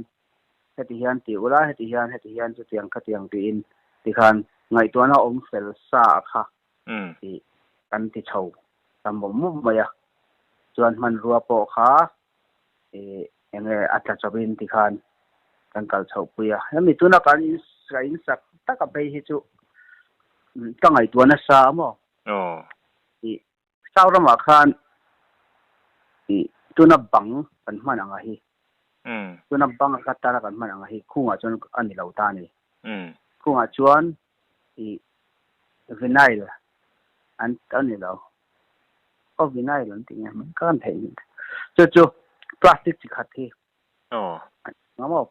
[SPEAKER 1] heti hian ti ula, heti hian, heti hian chutiang khatiang tiin tikhan ngaihtuahna awm fel sa a kha tih kan ti chho ta mawp mawp mai a. Chuan hmanrua pawh kha ih enge a tla chawpin tikhan kan kal chhoh pui a. Hemi tuna kan in ka in sak tak a phei hi chu ka ngaihtuahna sa a maw? Ih South ramah khan ih tuna bang kan hman ang a hi, tuna bang a ka tara kan hman ang a hi khungah chuan a ni lo ta a ni. Khungah chuan ih vinyl an a ni lo. Aw vinyl an tih nge hman ka kan theih nghet. Chu chu plastic chi khat hi a maw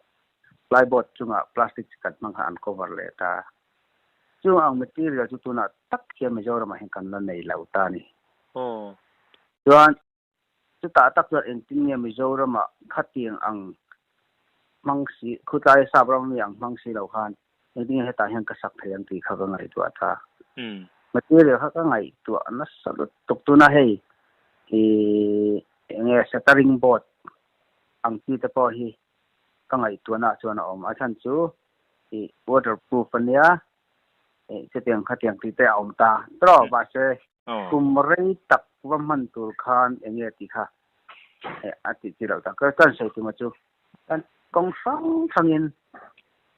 [SPEAKER 1] plyboard chungah plastic chi khat hmang kha an cover leh ta. Chung ang material chu tunah tak hian Mizoramah hian kan la nei lo ta a ni. Chuan chutah tak chuan engtin nge Mizoramah khatiang ang hmang si, khutlai sap ram ami ang hmang si lo khan engtin nge hetah hian ka sak thei ang tih kha ka ngaihtuah ta. Material kha ka ngaihtuah nasa lutuk tuna hei ih enge shuttering board ang chi te pawh hi ka ngaihtuahnaah chuan a awm. A chhan chu ih waterproof a nia, ih chutiang khatiang tih te a awm ta tawh mahse kum rei tak va hman tur khan eng nge tih kha a tih chi loh tak. Ka kan sawi tum a chu kan kawng hrang hrangin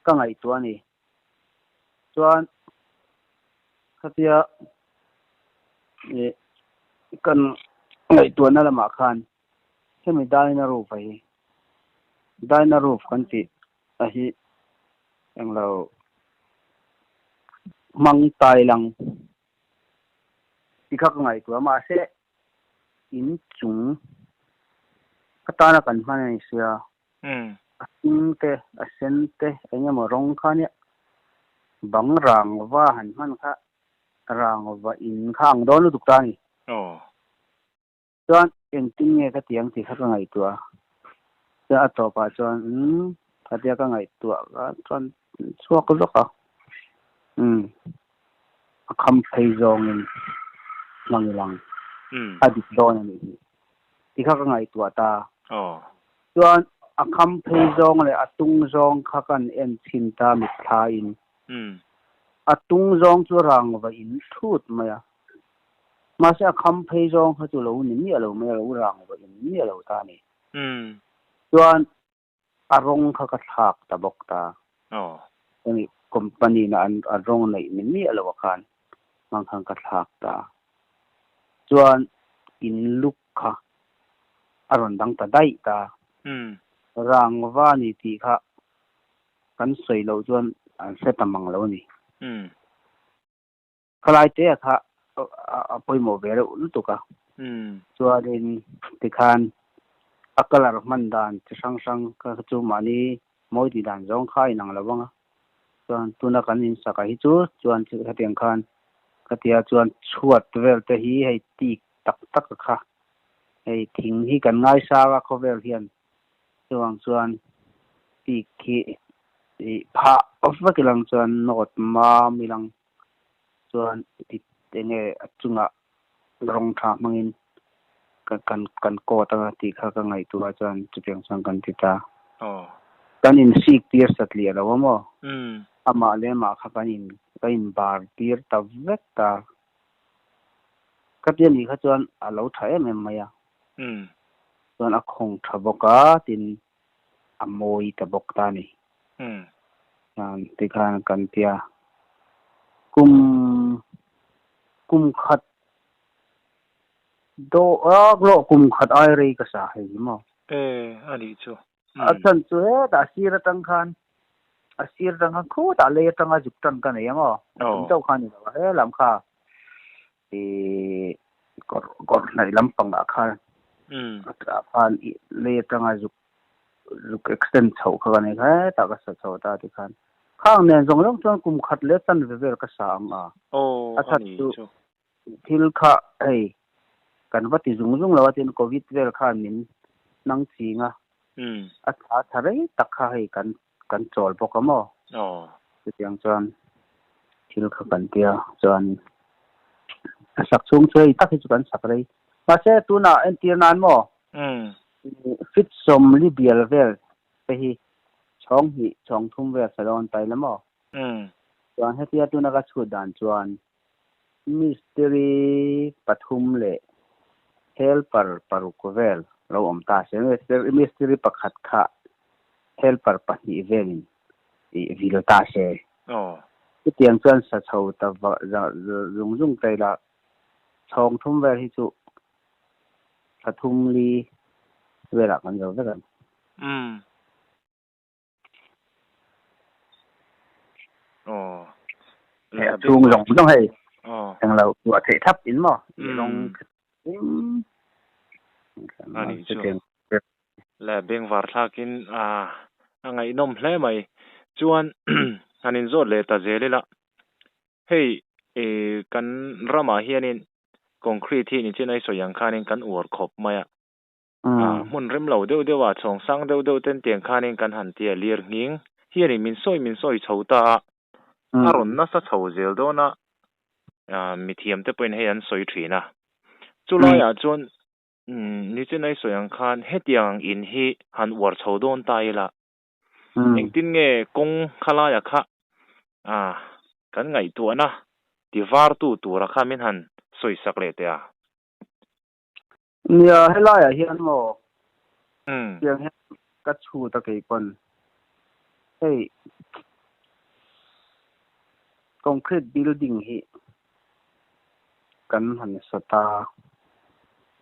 [SPEAKER 1] ka ngaihtuah a ni. Chuan khatia ih kan ngaihtuahna lamah khan hemi dina roof a hi dina roof kan tih a hi englo hmang tai lang ti kha ka ngaihtuah a mahse in chung atana kan hman a ni sia a hring te a sen te eng emaw rawng kha nia bang rang va han hman kha rang va in kha ang dawn lutuk ta a ni. Chuan engtin nge ka ti ang tih kha ka ngaihtuah a, chuan a tawpah chuan umm khatia ka ngaihtuah kha chuan chhuak zawk a, umm a kham phei zawngin hmang ilang a dik dawn a nih hi tih kha ka ngaihtuah ta. Chuan a kham phei zawng leh a tung zawng kha kan en chhin ta mitthlain a tung zawng chu rangva in thut mai a. Mahse a kham phei zawng kha chu lo ni miah lo mai a, lo rang vawh in miah lo ta a ni. Chuan a rawng kha ka thlak ta bawk ta. Hemi company na an a rawng neih ni miah lo ah khan hmang khan ka thlak ta. Chuan in luk kha a a rawn dang ta daih ta. Rangva a ni tih kha kan sawi loh chuan an hre ta mang lo a ni. Khalai te a kha a pawimawh ve reuh lutuk a. Chuanin tikhan a colour hman dan chi hrang hrang kha chu mahni mawi tih dan zawng kha a inang lo vang a. Chuan tuna kan insak ah hi chu chuan hetiang khan khatia chuan chhuat vel te hi hei tik tak tak a kha hei thing hi kan ngaisang a khawvel hian chuvang chuan tik hi ih phah vek ilang chuan nawt mam ilang chuan ti enge a chungah rawng tha hmangin kan kan kan coat anga tih kha ka ngaihtuah chuan chutiang chuan kan ti ta. Kan in sik tir satliah lo a maw? Amah leh amah kha kan in ka in bar tir ta vek ta. Ka tia nih kha chuan a lo tha em em mai a. Chuan a khawng tha bawk a tin a mawi ta bawk ta a ni. Tikhan kan tia kum kum khat dawh a lawh kum khat ai rei ka sa hei hi maw.
[SPEAKER 2] E a nih chu.
[SPEAKER 1] A chhan chu hetah a sir atang khan a sir atang khan khutah lei atanga zuk tan ka nei a maw. Chung chauh kha a ni lo a he lam kha ih kawr kawr hnaih lampangah khan a khan ih lei atanga zuk zuk extend chhoh kha ka nei kha hetah ka sa chho ta tikhan khang nen zawng zawng chuan kum khat leh chanve vel ka sa ang a a that chu thil kha hei kan va ti zung zung lo a tin covid vel khan min nang ching a a tha tha rei tak kha hei kan kan chawl bawk a maw? Chutiang chuan thil kha kan tia chuan a sak chhung chu hei tak hi chu kan sak rei. Mahse tunah entir nan maw? Fit sawmli bial vel te hi chhawng hnih chhawng thum vel sa dawn ta ila maw? Chuan hetia tuna ka chhut dan chuan mistiri pathum leh helper paruk vel lo awm ta se. Mistiri pakhat kha helper pahnih velin ih vil ta se. Chutiang chuan sa chho ta zung zung ta ila chhawng thum vel hi chu thla thum li velah kan zo vek ang. Hei a chhung zawng zawng hei englo tuah theih thlap in maw rawng
[SPEAKER 2] Ani chu le bengvar thlakin a a ngaihnawm hle mai chuan han inzawt leh ta zel ila hei kan ramah hianin concrete hi nichin a i sawi ang khanin kan uar khawp mai a. Hmun rem lo deuh deuh a, chhawng sang deuh deuh ten tiang khanin kan han tia lir nghing hianin min sawi min sawi chho ta a, a rawn nasa chho zel dawn a, mithiam te pawhin hei an sawi thin a. Chulaiah chuan nichin a i sawi ang khan hetiang in hi han uar chho dawn ta ila, engtin nge kawng khalaia kha kan ngaihtuahna ti vartu tura kha min han sawi sak leh teh a?
[SPEAKER 1] Nia, helaiah hian maw tiang hian ka chhut a kei pawn hei concrete building hi kan han sa ta,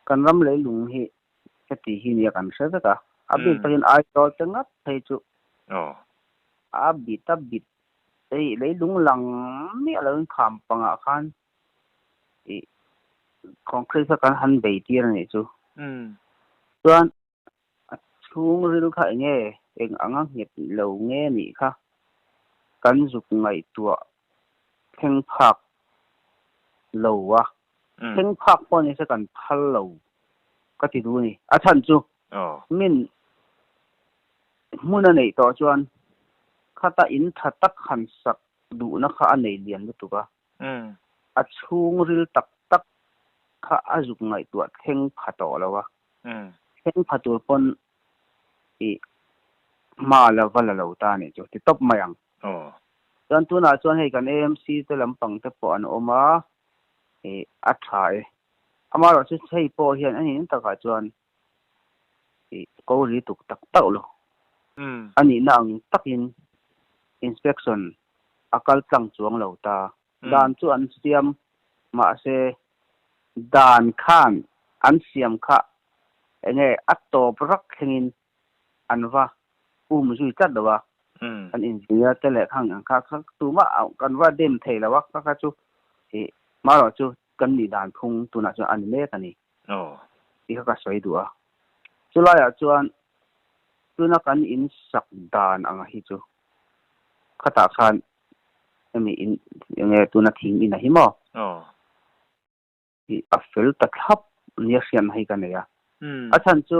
[SPEAKER 1] kan ram leilung hi heti hi nia kan hre vek a, a bik takin Aizawl te ngat phei chu a bit a bit hei leilung lang miah loin kham pangah khan ih concrete kha kan han bei tir a nih chu. Chuan a chhungril kha eng nge eng anga nghet lo nge nih kha kan zuk ngaihtuah thleng phak lo a, thleng phak pawh ni se kan phal lo ka ti duh a ni. A chhan chu min hmun a neih tawh chuan khata in tha tak han sak duhna kha a nei lian lutuk a. A chhungril tak tak kha a zuk ngaihtuah thleng pha tawh lo a, thleng pha tur pawn ih hma la va la lo ta a nih chu ti tawp mai ang. Chuan tunah chuan hei kan AMC te lampang te pawh an awm a, ih a tha e. Amaherawhchu hei pawh hian a nihna takah chuan ih ko ri tuk tak tak lo. A nihna ang takin inspection a kal tlang chuang lo ta. Dan chu an siam mahse dan khan an siam kha Enge a tawp rak thlengin an va um zui tlat lo a. Kan engineer te leh khang ang kha kha tumah kan va dem thei lo a kha kha chu ih marawh chu kan nih dan phung tunah chuan a ni mek a ni tih kha ka sawi duh a. Chulaiah chuan tuna kan in sak dan ang hi chu khatah khan hemi in enge tuna thing in a hi maw? Tih a fel ta thlap nia hriatna hi ka nei a. A chhan chu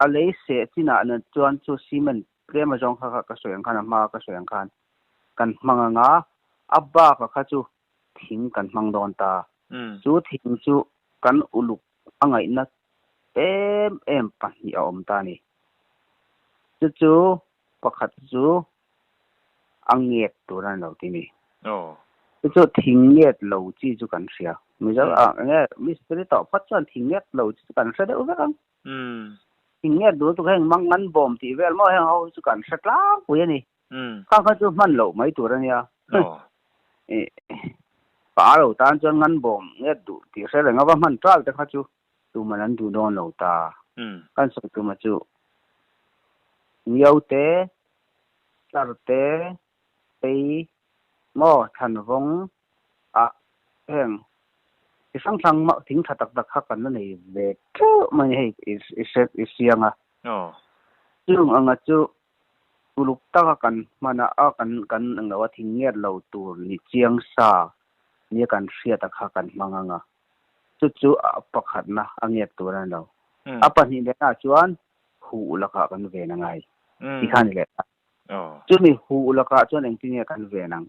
[SPEAKER 1] a lei seh chinah na chuan chu cement tlem azawng kha kha ka sawi ang khan a hma ka sawi ang khan kan hmang ang a, a baka kha chu thing kan hmang dawn ta. Chu thing chu kan uluk a ngaihna em em pahnih a awm ta a ni. Chu chu pakhat chu a nget tur a ni lo tih ni. Chu chu thing nget lo chi chu kan hria. Mizo ah nge mistiri tawh phawt chuan thing nget lo chi chu kan hre deuh vek ang. Thing nget duh lutuk heng mang ngan bawm tih vel maw heng ho hi chu kan hre tlangpui a ni. Khang kha chu hman loh mai tur a nia. Pa lo tan chuan ngan bawm nget duh tih hre reng a va hman ṭal te kha chu tuman an duh dawn lo ta. Kan sawi tuma chu Ngio te, Tlar te, Pei maw Thlanvawng ah heng chi hrang hrang thing tha tak tak kha kan la nei ve teuh mai hei i hriang a. Chung anga chu uluk taka kan hman a kan kan englo a thing nget lo tur ni chiang sa nia kan hriat a kha kan hmang anga. Chu chu a pakhatna a nget tur a ni lo. A pahnih lehna chuan huh lakah kan ven a ngai tih kha a ni leh ta. Chumi huh lakah chuan engtin nge kan ven ang?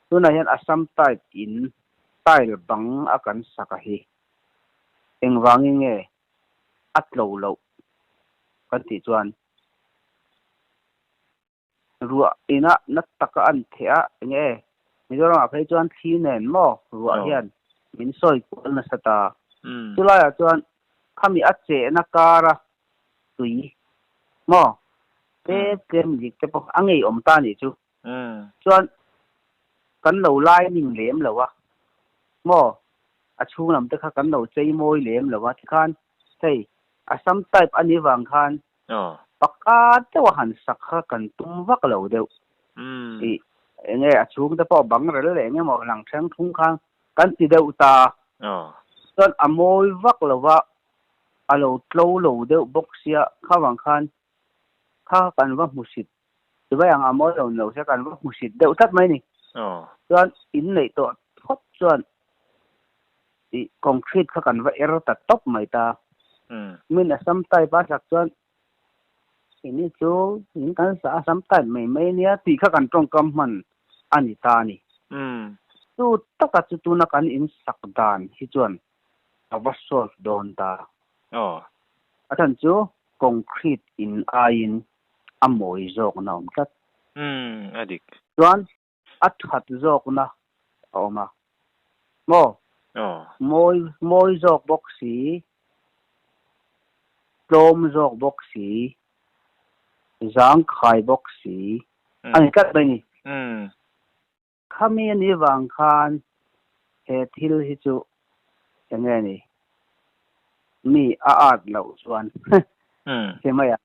[SPEAKER 1] Tunah hian Assam type in tile bang a kan sak a hi engvangin nge a tlo loh kan tih chuan Ruah ina na taka an theh a, enge Mizoram ah phei chuan thli nen maw ruah hian min sawi kual nasa ta. Chulai ah chuan khami a chehna kar a tui maw tlem tlem lik te pawh a ngeiawm ta nih chu. Chuan kan lo lining lem lo a maw a chhung lam te kha kan lo chei mawi lem lo a tikhan hei Assam type a nih vang khan Pakhat deuh a han sak kha kan tum vak lo deuh. Ih, enge a chhungte pawh bang rel leh eng emaw lang thleng thlung khan kan ti deuh ta. Chuan a mawi vak lo va, a lo tlo lo deuh bawk sia, kha vang khan kha kan va hmusit Dubai ang a mawi lo ni lo sia kan va hmusit deuh tlat mai ni. Chuan inneih tawh phawt chuan ih concrete kha kan va er ta tawp mai ta. Min Assam type a sak chuan ini chu in kan sa Assam type mai mai nia tih kha kan tawngkam hman a ni ta a ni. Chu taka chu tuna kan insak dan hi chuan a va solve dawn ta. A chhan chu concrete in aiin a mawi zawkna a awm tlat.
[SPEAKER 2] Umm, a dik.
[SPEAKER 1] Chuan a that zawkna a awm a. Maw?
[SPEAKER 2] Aw.
[SPEAKER 1] Mawi, mawi zawk bawk si, tlawm zawk bawk si, zangkhai bawk si a ni tlat mai ni.
[SPEAKER 2] Umm.
[SPEAKER 1] Khami a nih vang khan he thil hi chu enge ni? Mi a at loh chuan he mai a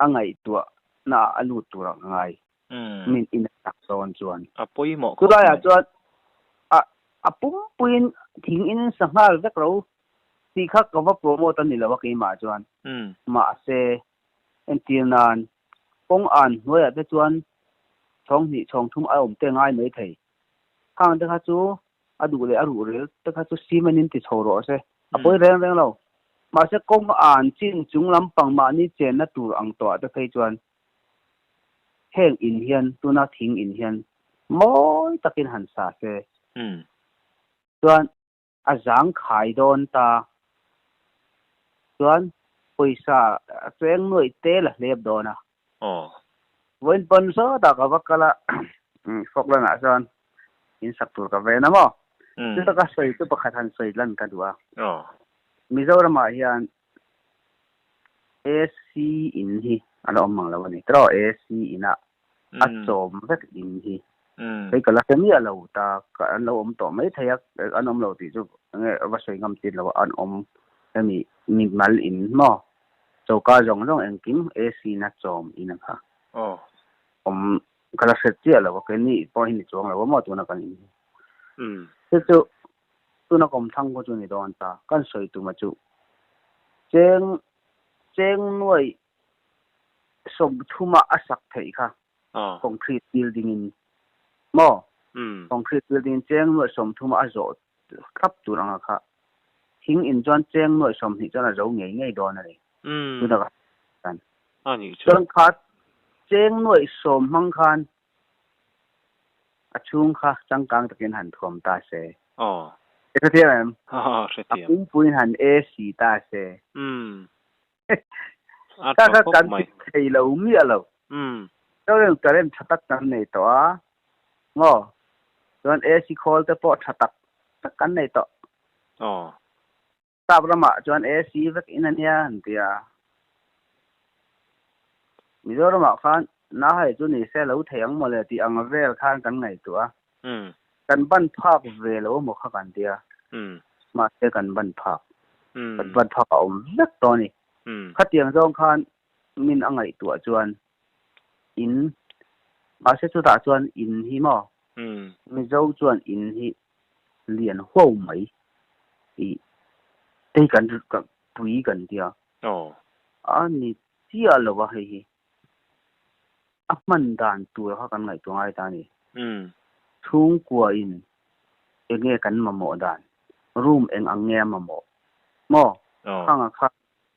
[SPEAKER 1] a ngaihtuah na ah a lut tur ah ka ngai. Min in a tak dawn chuan.
[SPEAKER 2] A pawimawh khawp mai.
[SPEAKER 1] Chulaiah chuan a a pumpuiin thing in sa nghal vek ro tih kha ka va promote a ni lo a keimah chuan. Mahse entir nan Kawng an hnuaiah te chuan chhawng hnih chhawng thum a awm te ngai mai thei. Khang te kha chu a duh leh a ruh rel te kha chu cement in ti chho rawh se. A pawi reng reng lo. Mahse kawng an chin chung lampang mahni chenna tur ang tawhah te phei chuan heng in hian tuna thing in hian mawi takin han sa se. Chuan a zang khai dawn ta. Chuan pawisa a cheng nuaih tel a hlep dawn a. Vawiin pawn sawtah ka va kal a, Falkland ah chuan in sak tur ka ven a maw? Chuta ka sawi chu pakhat han sawi lan ka duh a. Mizoram ah hian AC in hi a la awm mang lo a ni. Tiraw AC in ah a chawm vek in hi. Hei ka la hre miah lo ta, an lo awm tawh mai thei a, an awm lo tih chu enge va sawi ngam tir lo a, an awm hemi Mi mal in maw? Choka zawng zawng engkim AC na chawm in a kha.
[SPEAKER 2] Aw.
[SPEAKER 1] Awm ka la hret chiah lo a, keini pawh hi ni chuang lo a maw tuna kan in hi.
[SPEAKER 2] Umm.
[SPEAKER 1] Chu chu tuna kawmthlang khaw chu ni dawn ta, kan sawi tuma chu cheng cheng nuai 30 a a sak theih kha concrete building in maw? Concrete building in cheng nuai 30 a zawh thlap tur anga kha thing in chuan cheng nuai 20 chuan a zo ngei ngei dawn a ni. Tuna ka
[SPEAKER 2] chuan. A nih
[SPEAKER 1] chu. Chuan kha cheng nuai 10 hmang khan a chhung kha changkang takin han thuam ta se.
[SPEAKER 2] Aw.
[SPEAKER 1] I hrethiam em?
[SPEAKER 2] Aw, hrethiam.
[SPEAKER 1] A pumpuiin han AC ta se.
[SPEAKER 2] Umm.
[SPEAKER 1] A tha khawp mai. Kan ti thei lo miah lo. Chuan current tha tak kan nei tawh a. Maw? Chuan AC khawl te pawh tha tak tak kan nei tawh.
[SPEAKER 2] Aw.
[SPEAKER 1] Sap ramah chuan AC vek in a nia an ti a. Mizoramah khan na hai chu ni se lo thei ang mawle tih ang vel khan kan ngaihtuah a. Kan ban phak ve lo maw kha kan ti a. Mahse kan ban phak. Kan ban phak a awm vek tawh a ni. Khatiang zawng khan min a ngaihtuah chuan in mahse chutah chuan in hi maw Mizo chuan in hi lian huau mai tih te hi kan pui kan tia. A ni chiah lo a hei hi. A hman dan tur kha kan ngaihtuah ngai ta a ni. Chhungkua in eng nge kan mamawh dan? Room eng ang nge a mamawh? Maw? Khanga kha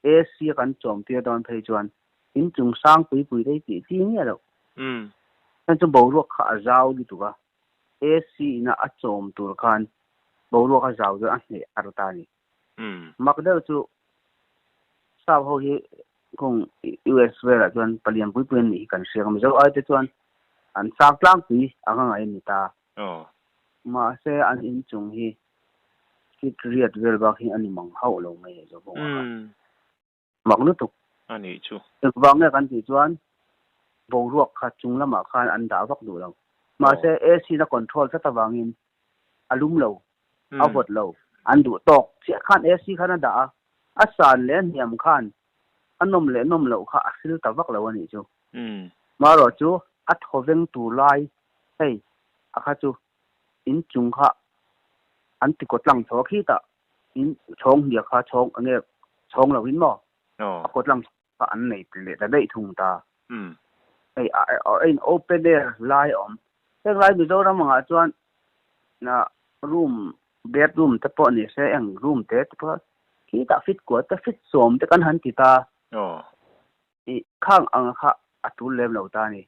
[SPEAKER 1] AC a kan chawm tir dawn phei chuan in chung sang pui pui te hi tih chi nge loh. Heng chu boruak kha a zau lutuk a. AC ina a chawm tur khan boruak a zau chuan a hneh har ta a ni. Mak deuh chu sap ho hi kawng US velah chuan palian pui pui an nih hi kan hria. Mizo ai te chuan an sang tlangpui ang a ngaih a ni ta. Mahse an inchung hi feet riat vel bak hi a ni mang hauh lo mai a zo bawk a. Mak lutuk.
[SPEAKER 2] A nih chu.
[SPEAKER 1] Engvang nge kan tih chuan boruak kha chung lamah khan an dah vak duh lo. Mahse AC na control tlat avangin a lum lo, a vawt lo. An duh tawk chiah khan AC khan a dah a, a san leh a hniam khan a nawm leh nawm loh kha a hril ta vak lo a nih chu. Marawh chu a thawveng tur lai hei a kha chu in chung kha an ti kawt lang chho a khitah in chhawng hniak kha chhawng enge chhawng lo in maw a kawt lang kha an nei leh ta daih thung ta. Hei a in open air lai a awm. Heng lai Mizoram angah chuan room bedroom te pawh ni se eng room te te pawh khitah fit kual te fit 10 te kan han ti ta. I khang ang kha a tul lem lo ta a ni.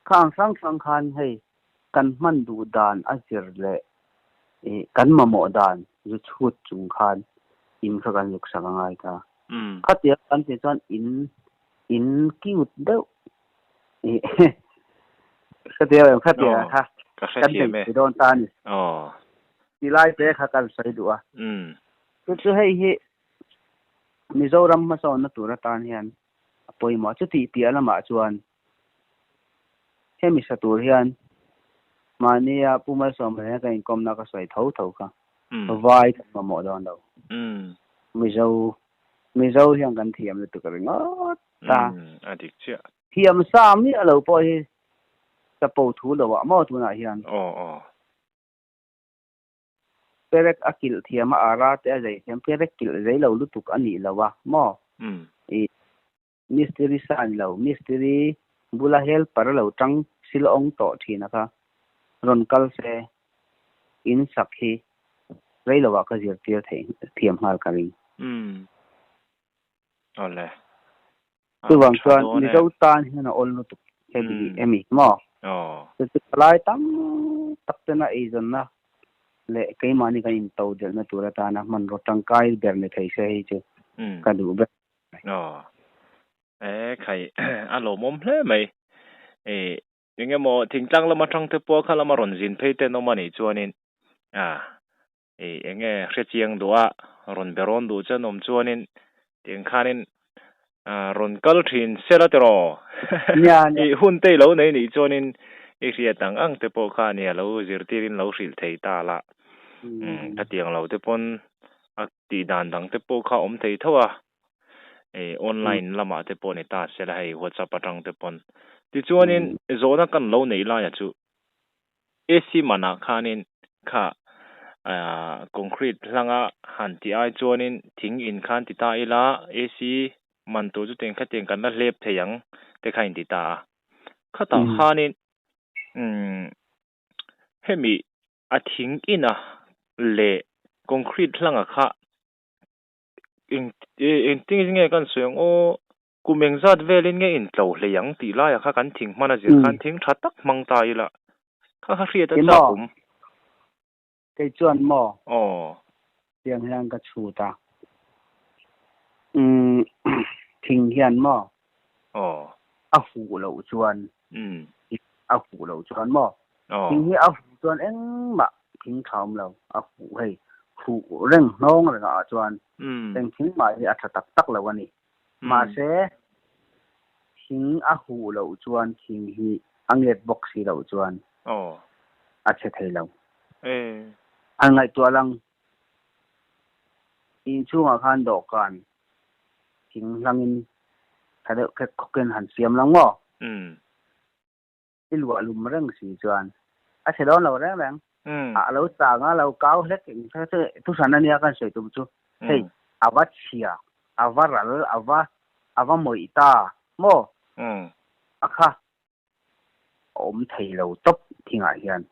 [SPEAKER 1] Khang hrang hrang khan hei kan hman duh dan a zir leh i kan mamawh dan zu chhut chung khan in kha kan zuk sak a ngai ta. Khatia kan tih chuan in in cute deuh i hretia em khatia kha kan nei thei dawn ta a ni. Ti lai te kha kan sawi duh a. Chu chu hei hi Mizoram hmasawnna tur atan hian a pawimawh. Chutih piah lamah chuan hemi sa tur hian mahnia Pu Malsawma nena ka inkawmna ka sawi tho tho kha vai kan mamawh dawn lo. Mizo Mizo hian kan thiam lutuk ringawt ta.
[SPEAKER 2] A dik chiah.
[SPEAKER 1] Thiam sa miah lo pawh hi chapo thu lo ah maw tunah hian.
[SPEAKER 2] Aw aw.
[SPEAKER 1] Perek a kilh thiam a, ara te a zei thiam. Perek kilh zei lo lutuk a nih lo a maw? I mistiri sa a ni lo. Mistiri bula helper a lo tang sil awng tawh thin a kha. Rawn kal se in sak hi rei lo ah ka zirtir theih thiam nghal ka ring.
[SPEAKER 2] Awle.
[SPEAKER 1] Chuvang chuan Mizo tan hian a awl lutuk hemi hi emi maw? Chu chu palai tam tak tena eizawnna leh keimahni kan into delhna tur atana hmanraw tangkai ber ni thei se hei chu ka duh ber
[SPEAKER 2] mai. Aw. E khai a lawmawm hle mai. E engemaw thingtlang lama tang te pawh kha lama rawn zin phei ten awm a nih chuanin a Ei enge hrechiang duh a, rawn be rawn duh chuan awm chuanin tiang khanin rawn kal thin sela tiraw? I hun te i lo nei nih chuanin i hriat ang ang te pawh kha nia lo zirtirin lo hrilh thei ta la. Khatiang lo te pawn. A tih dan dang te pawh kha awm thei tho a, e online lamah te pawh ni ta sela hei WhatsApp atang te pawn. Tichuanin zawhna kan lo neih laia chu AC manah khanin kha concrete hlanga han tih ai chuanin thing in khan ti ta ila AC man tur chu tiang khatiang kan la hlep thei ang te kha in ti ta a. Khatah khanin umm hemi a thing ina leh concrete hlanga kha eng engtin nge kan sawi ang aw kum engzat velin nge intlo hlei ang tih laiah kha kan thing hman a zir khan thing tha tak hmang ta ila kha kha hriat a chak awm.
[SPEAKER 1] Kei chuan maw?
[SPEAKER 2] Aw.
[SPEAKER 1] Tiang hian ka chhut a. Umm thing hian maw?
[SPEAKER 2] Aw.
[SPEAKER 1] A huh loh chuan.
[SPEAKER 2] Umm.
[SPEAKER 1] A huh loh chuan maw?
[SPEAKER 2] Aw.
[SPEAKER 1] Thing hi a huh chuan engmah thing tha awm lo. A huh hei huh reng hnawng reng ah chuan eng thing mah hi a tha tak tak lo a ni. Mahse thing a huh loh chuan thing hi a nget bawk si loh chuan a chhe thei lo. Han ngaihtuah lang inchhungah khan dawhkan thing hlangin tha deuh khek khawkin han siam lang maw? I luah lum reng si chuan a chhe dawn lo reng reng. A lo chang a, lo kau hlek eng che che thuhran a nia kan sawi tum chu. Hei a va chhia, a va ral, a va a va mawih ta maw? A kha a awm thei lo tawp thingah hian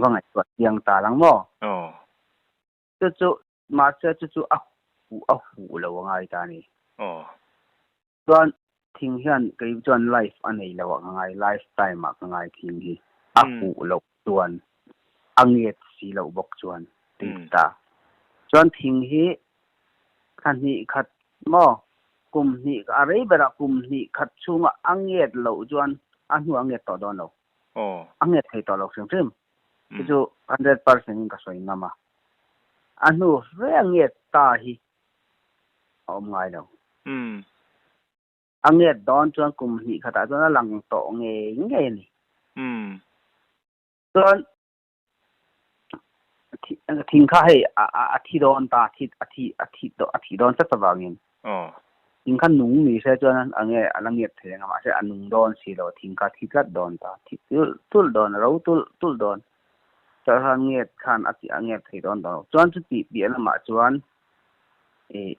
[SPEAKER 1] va ngaihtuah chiang ta lang maw? Chu chu mahse chu chu a huh a huh lo a ngai ta a ni. Chuan thing hian kei chuan life a nei lo ah ka ngai, life time ah ka ngai thing hi a huh loh chuan a nget si loh bawk chuan ti ta. Chuan thing hi thla hnih khat maw kum hnih a rei berah kum hnih khat chhunga a nget loh chuan a hnuah a nget tawh dawn lo. A nget thei tawh lo hrim hrim. Chu chu 100% in ka sawi ngam a. A hnu ve a nget ta hi a awm ngai lo. A nget dawn chuan kum hnih khatah chuan a lang tawh ngei ngei a ni. Chuan thing kha hei a thi dawn ta, a thi a thi a thi dawn tlat avangin thing kha nung ni se chuan a nge a la nget thei ang a, mahse a nung dawn si lo, thing kha a thi tlat dawn ta, thi tulh tulh dawn, a ro tulh tulh dawn. Chuan khan nget khan a a nget thei dawn tawh lo. Chuan chuti piah lamah chuan ih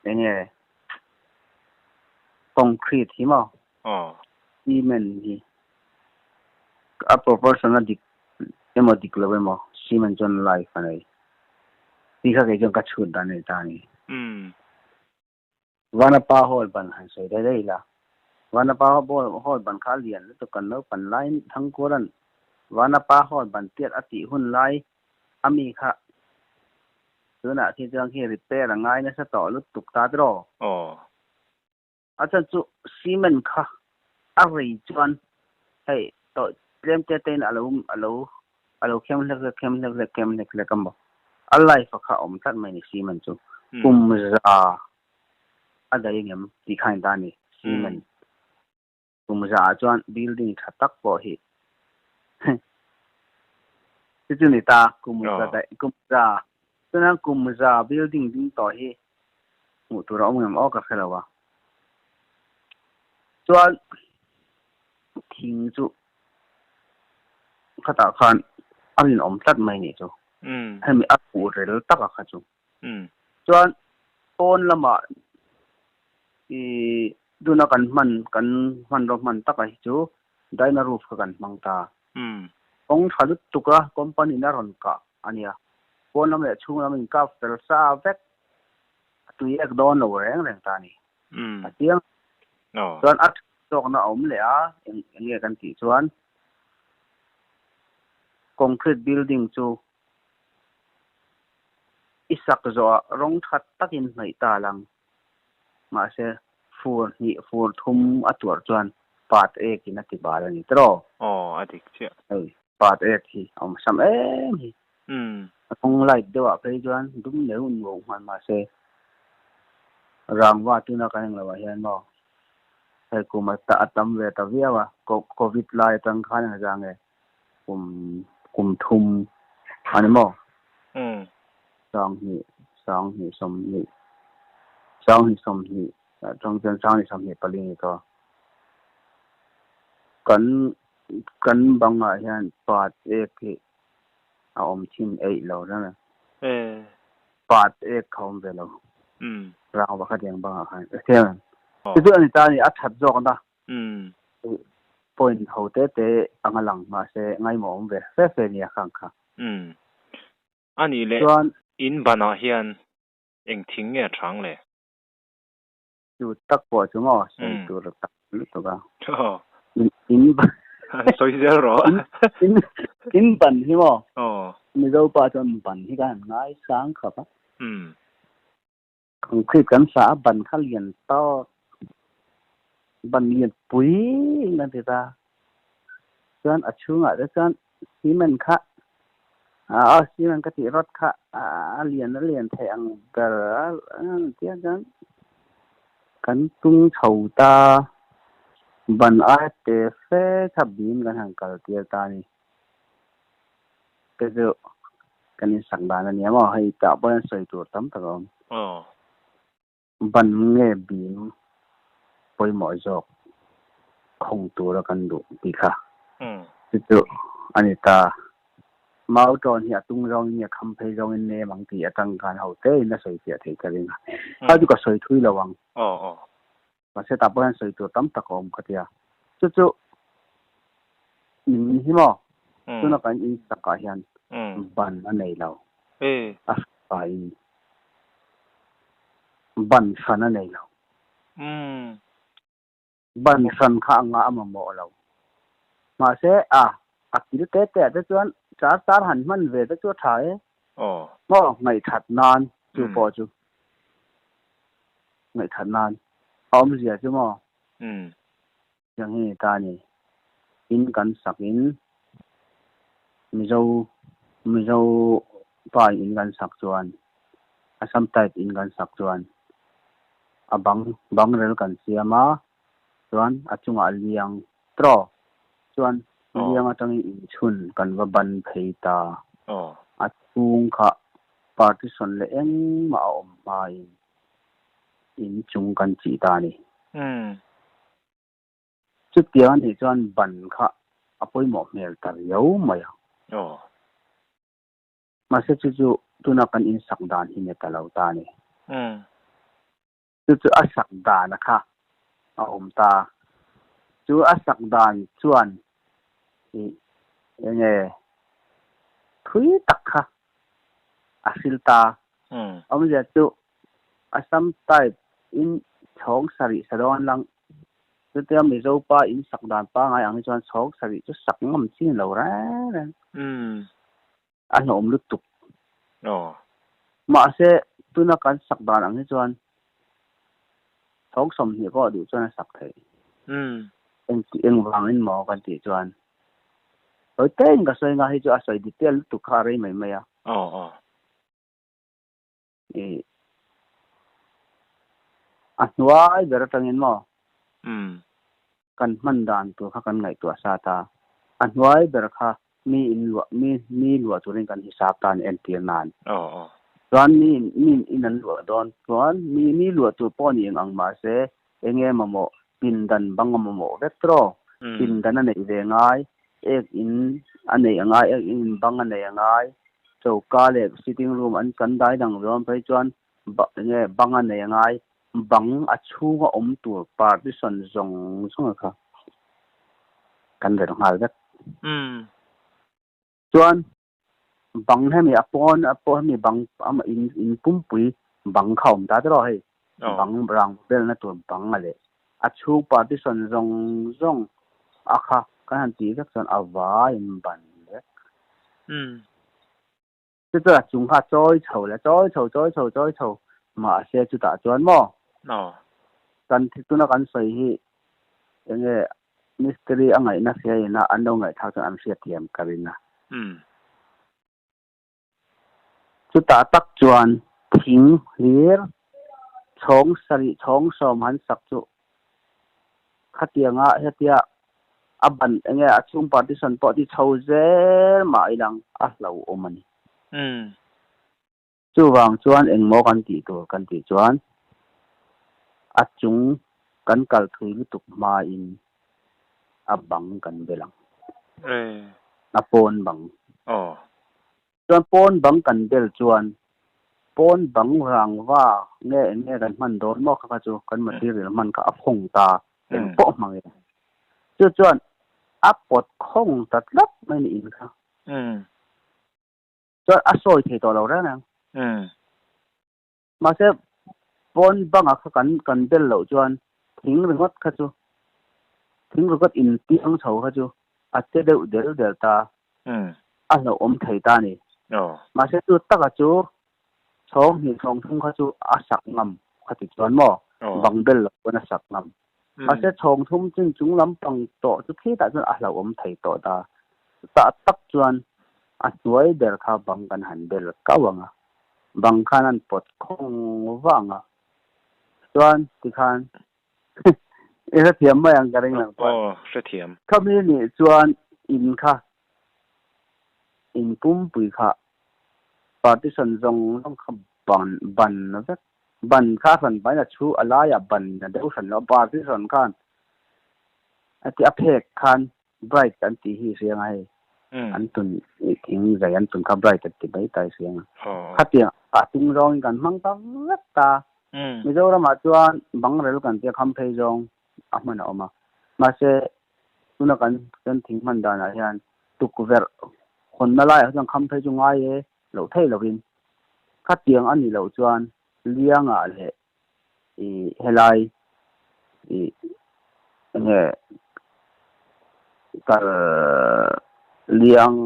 [SPEAKER 1] eng nge concrete hi maw cement hi a proportion a dik emaw dik lo emaw cement chuan life a nei. Tih kha kei chuan ka chhut dan a ni ta a ni. Vanapa Hall ban han sawi daih daih ila. Vanapa Hall ban kha a lian lutuk kan naupan laiin Thangkura'n Vanapa Hall ban tiat a tih hun lai a mi kha tunah khi chuan khi repair a ngai nasa tawh lutuk ta tiraw?
[SPEAKER 2] Aw.
[SPEAKER 1] A chan chu cement kha a rei chuan hei tawh tlem te te in a lo a lo a lo khem hlek hlek khem hlek hlek khem hlek hlek a maw a life a kha a awm tlat mai ni cement chu kum za a daih ngem tih kha in ta a ni cement kum za ah chuan building tha tak pawh hi chu chu ni ta kum za daih kum za chuan kum za building ding tawh hi hmuh tur a awm ngem aw ka hre lo a chuan thing chu khatah khan a rinawm tlat mai nih chu hemi a puh rel taka kha chu chuan pawn lamah ih tuna kan hman kan hmanraw hman taka hi chu Dyna roof kha kan hmang ta kawng tha lutuk a company in a rawn kah a nia pawn lam leh chhung lam in kap fel sa vek a tui ek dawn lo reng reng ta a ni a chiang chuan a Chawkna a awm leh a, eng nge kan tih chuan concrete building chu i sak zawhah rawng that takin hnawih ta lang. Mahse, fur hnih fur thum a tuarh chuan pat ekin a ti bal a ni tiraw?
[SPEAKER 2] Aw, a dik chiah.
[SPEAKER 1] Hei, pat ek hi a awm sam em hi. A rawng light deuhah phei chuan dum neuh nuauh hman mahse rangva tuna kan englo ah hian maw Hei kum a tam ve ta viau a, Covid lai atang khan eng zah nge kum kum thum a ni maw? Sang hnih Sanghnih sawmhnih sanghnih sawmhnih atang chuan sanghnih sawmhnih pali ni tawh. Kan kan bangah hian pat ek hi a awm thin eih lo reng a. Pat ek kha awm ve lo. Rang pakhat yang bangah khan. Chu chu a ni ta a ni, a that zawk na. Point ho te te anga lang mahse ngaimawh awm ve fe fe nia khang kha.
[SPEAKER 2] A nih leh
[SPEAKER 1] Chuan
[SPEAKER 2] in banah hian eng thing nge a chang le?
[SPEAKER 1] Chu tak pawh chu maw sawi tur tak lutuk a. In ban
[SPEAKER 2] Sawi zel rawh.
[SPEAKER 1] In ban hi maw Mizo pa chuan ban hi kan han ngai sang khawp a. Concrete kan sa a ban kha lian tawk ban lian pui in kan ti ta. Chuan a chhungah te chuan cement kha a cement ka tih rawt kha a lian a lian thei ang ber a tia chuan kan tung chho ta ban aia te fe kha bim kan han kal tir ta a ni. Te chu kan insak dan a nia maw hei tah pawh hian sawi tur tam tak a awm. Ban nge bim pawimawh zawk khawng tura kan duh tih kha chu chu a ni ta. Mau tawn hi a tung zawngin nge kham phei zawngin nem ang tih atang khan ho tein a sawi fiah theih ka ring a. Kha chu ka sawi thui lo ang. Mahse tah pawh hian sawi tur tam tak a awm ka tia. Chu chu in hi maw tuna kan in sakah hian ban a nei lo. A hripain ban hran a nei lo. Ban hran kha a ngah a mamawh lo. Mahse a a kil te te ah te chuan char char han hman ve te chu a tha e. Maw ngaihthat nan chu pawh chu ngaihthat nan a awmzia chu maw. Tiang hi ni ta a ni. In kan sak in Mizo Mizo pa in kan sak chuan Assam type in kan sak chuan a bang bang rel kan siam a chuan a chungah liang tawh chuan liang atangin inchhun kan va ban phei ta. A chhung kha partition leh engmah a awm hmain in chung kan chih ta a ni. Chutiang a nih chuan ban kha a pawimawh hmel ta riau mai ang. Mahse chu chu tuna kan insak dan hi ni ta lo ta a ni. Chu chu a sak dan a kha a awm ta. Chu a sak dan chuan ih enge thui tak kha a hril ta. Awmzia chu Assam type in chhawng sarih sa dawn lang. Chutia Mizo pa in sak dan pangai ang hi chuan chhawng sarih chu sak ngam chi ni lo reng reng. A hlawm lutuk. Mahse tuna kan sak dan ang hi chuan chhawng 20 pawh duh chuan a sak theih. Engti engvangin maw kan tih chuan sawi tein ka sawi nga hi chu a sawi detail lutuk kha a rei mai mai a. I a hnuai ber atangin maw kan hman dan tur kha kan ngaihtuah sat a, a hnuai ber kha mi in luah mi mi luah turin kan hisap ta a ni entir nan. Chuan mi in mi in an luah dawn chuan mi mi luah tur pawh ni eng ang mahse enge mamawh pindan bang a mamawh vek tawh pindan a neih ve ngai ek in a neih a ngai ek in bang a neih a ngai choka leh sitting room an kan dai dang ve awm phei chuan enge bang a neih a ngai bang a chhunga awm tur partition zawng zawng a kha kan rel nghal vek chuan bang hemi a pawn a pawh hemi bang ama in in pumpui bang kha awm ta tawh hei bang rang belna tur bang a leh a chhung partition zawng zawng a kha kan han tih vek chuan a vaiin ban vek. Chu chuan a chung kha a chawi chho leh chawi chho chawi chho chawi chho mahse chutah chuan maw kan tuna kan sawi hi enge Mystery a ngaihna hria ina an lo ngaihthlak chuan an hriatthiam ka ring a. Chutah tak chuan thing hlir chhawng sarih chhawng sawm han sak chu khatianga hetia a ban enge a chhung partition pawh ti chho zel mah ilang a hlauhawm a ni. Chu wang chuan engmaw kan tih tur kan tih chuan a chung kan kal thui lutuk hmain a bang kan bel ang. A pawn bang. Chuan pawn bang kan bel chuan pawn bang rangva nge eng nge kan hman dawn maw kha kha chu kan material hman kha a khawng ta eng pawh hmang ila. Chu chuan a pawt khawng ta tlat mai ni in kha. Chuan a sawi thei tawh lo reng reng. Mahse pawn bangah kha kan kan bel loh chuan thing ringawt kha chu thing ringawt in tiang chho kha chu a che deuh del del ta a hlauhawm thei ta a ni. Mahse chu taka chu chhawng hnih chhawng thum kha chu a sak ngam kha ti chuan maw bang bel loh pawn a sak ngam. Mahse chhawng thum chin chung lampang tawh chu khitah chuan a hlauhawm thei tawh ta. Chutah tak chuan a hnuai ber kha bang kan han bel kau ang a, bang khan an pawt khawng vang a, chuan tikhan i hrethiam mai ang ka ring lang chuan.
[SPEAKER 2] Aw, hrethiam.
[SPEAKER 1] Khami nih chuan in kha, in pumpui kha partition zawng zawng kha ban ban vek, ban kha hran pahin a chhu a laiah ban a deuh hran lo, partition khan a ti a phek khan Bright an tih hi hriang a hei. An tun thing zai an tun kha bright an ti mai ta i hriang a. Khatiang a tung zawngin kan hmang ta vek ta. Mizoramah chuan bangrel kan tia kham phei zawng a hman a awm a. Mahse tuna kan kan thing hman danah hian tukverh hawnna laiah chuan kham phei chu ngai e loh theih lovin khatiang a nih loh chuan liangah leh i helai i enge kal liang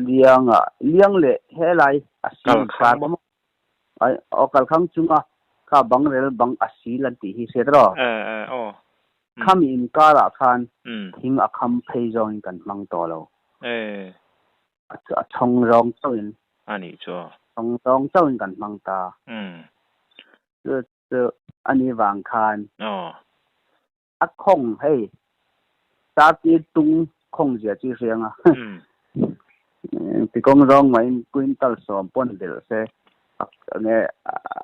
[SPEAKER 1] lianga liang leh helai a sil kar maw ai aw kalkhang chunga kha bang rel bang a sil an tih hi hriat rawh khami inkarah khan thing a kham phei zawngin kan hmang tawh lo. A chhawng zawng chauhin.
[SPEAKER 2] A nih chu.
[SPEAKER 1] Chhawng zawng chauhin kan hmang ta. Chu chu a ni vang khan. A khawng hei tartir tung khawng zia chu i hria ang a. Tikawng zawng maiin quintal sawm pawn belh se enge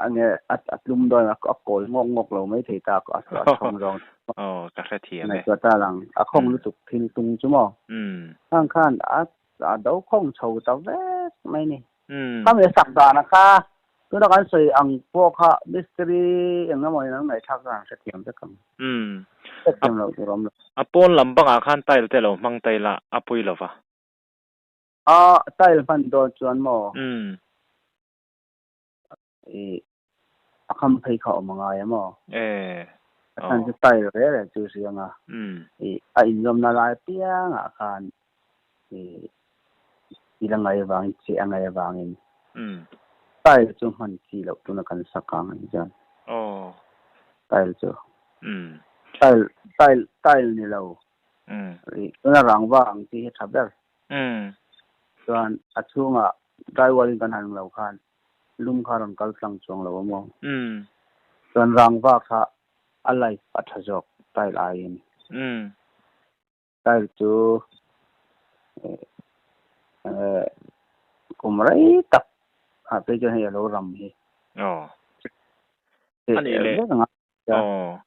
[SPEAKER 1] enge a tlum dawn a kawl ngawk ngawk lo mai thei ta a chhawng zawng.
[SPEAKER 2] Aw ka hrethiam e.
[SPEAKER 1] Ngaihtuah ta lang a khawng lutuk thil tung chu maw. Khang khan a a do khawng chho ta vek mai ni. Khami a sak dan a kha tuna kan sawi ang pawh kha mistiri eng emaw in an ngaihthlak chuan an hrethiam vek ang. Hrethiam loh tur a awm lo.
[SPEAKER 2] A pawn lam bangah khan tile te lo hmang ta ila a pui lo va.
[SPEAKER 1] A tile hman dawn chuan maw? I a kham phei kha awm a ngai a maw? A chhan chu tile reh reh chu hria ang a. I a inzawmna lai apiangah khan i thil a ngaih avangin cheh a ngaih avangin tile chu hman chi loh tuna kan sak ang a ni chuan. Tile chu tile tile tile ni lo. I tuna rangva ang chi hi a tha ber. Chuan a chhungah drywall in kan han lo khan lum kha rawn kal tlang chuang lo a maw? Chuan rangva kha a life a tha zawk tile aiin. Tile chu kum rei tak ah phei chuan hei a lo ram hi.
[SPEAKER 2] Aw. A nih leh. Aw.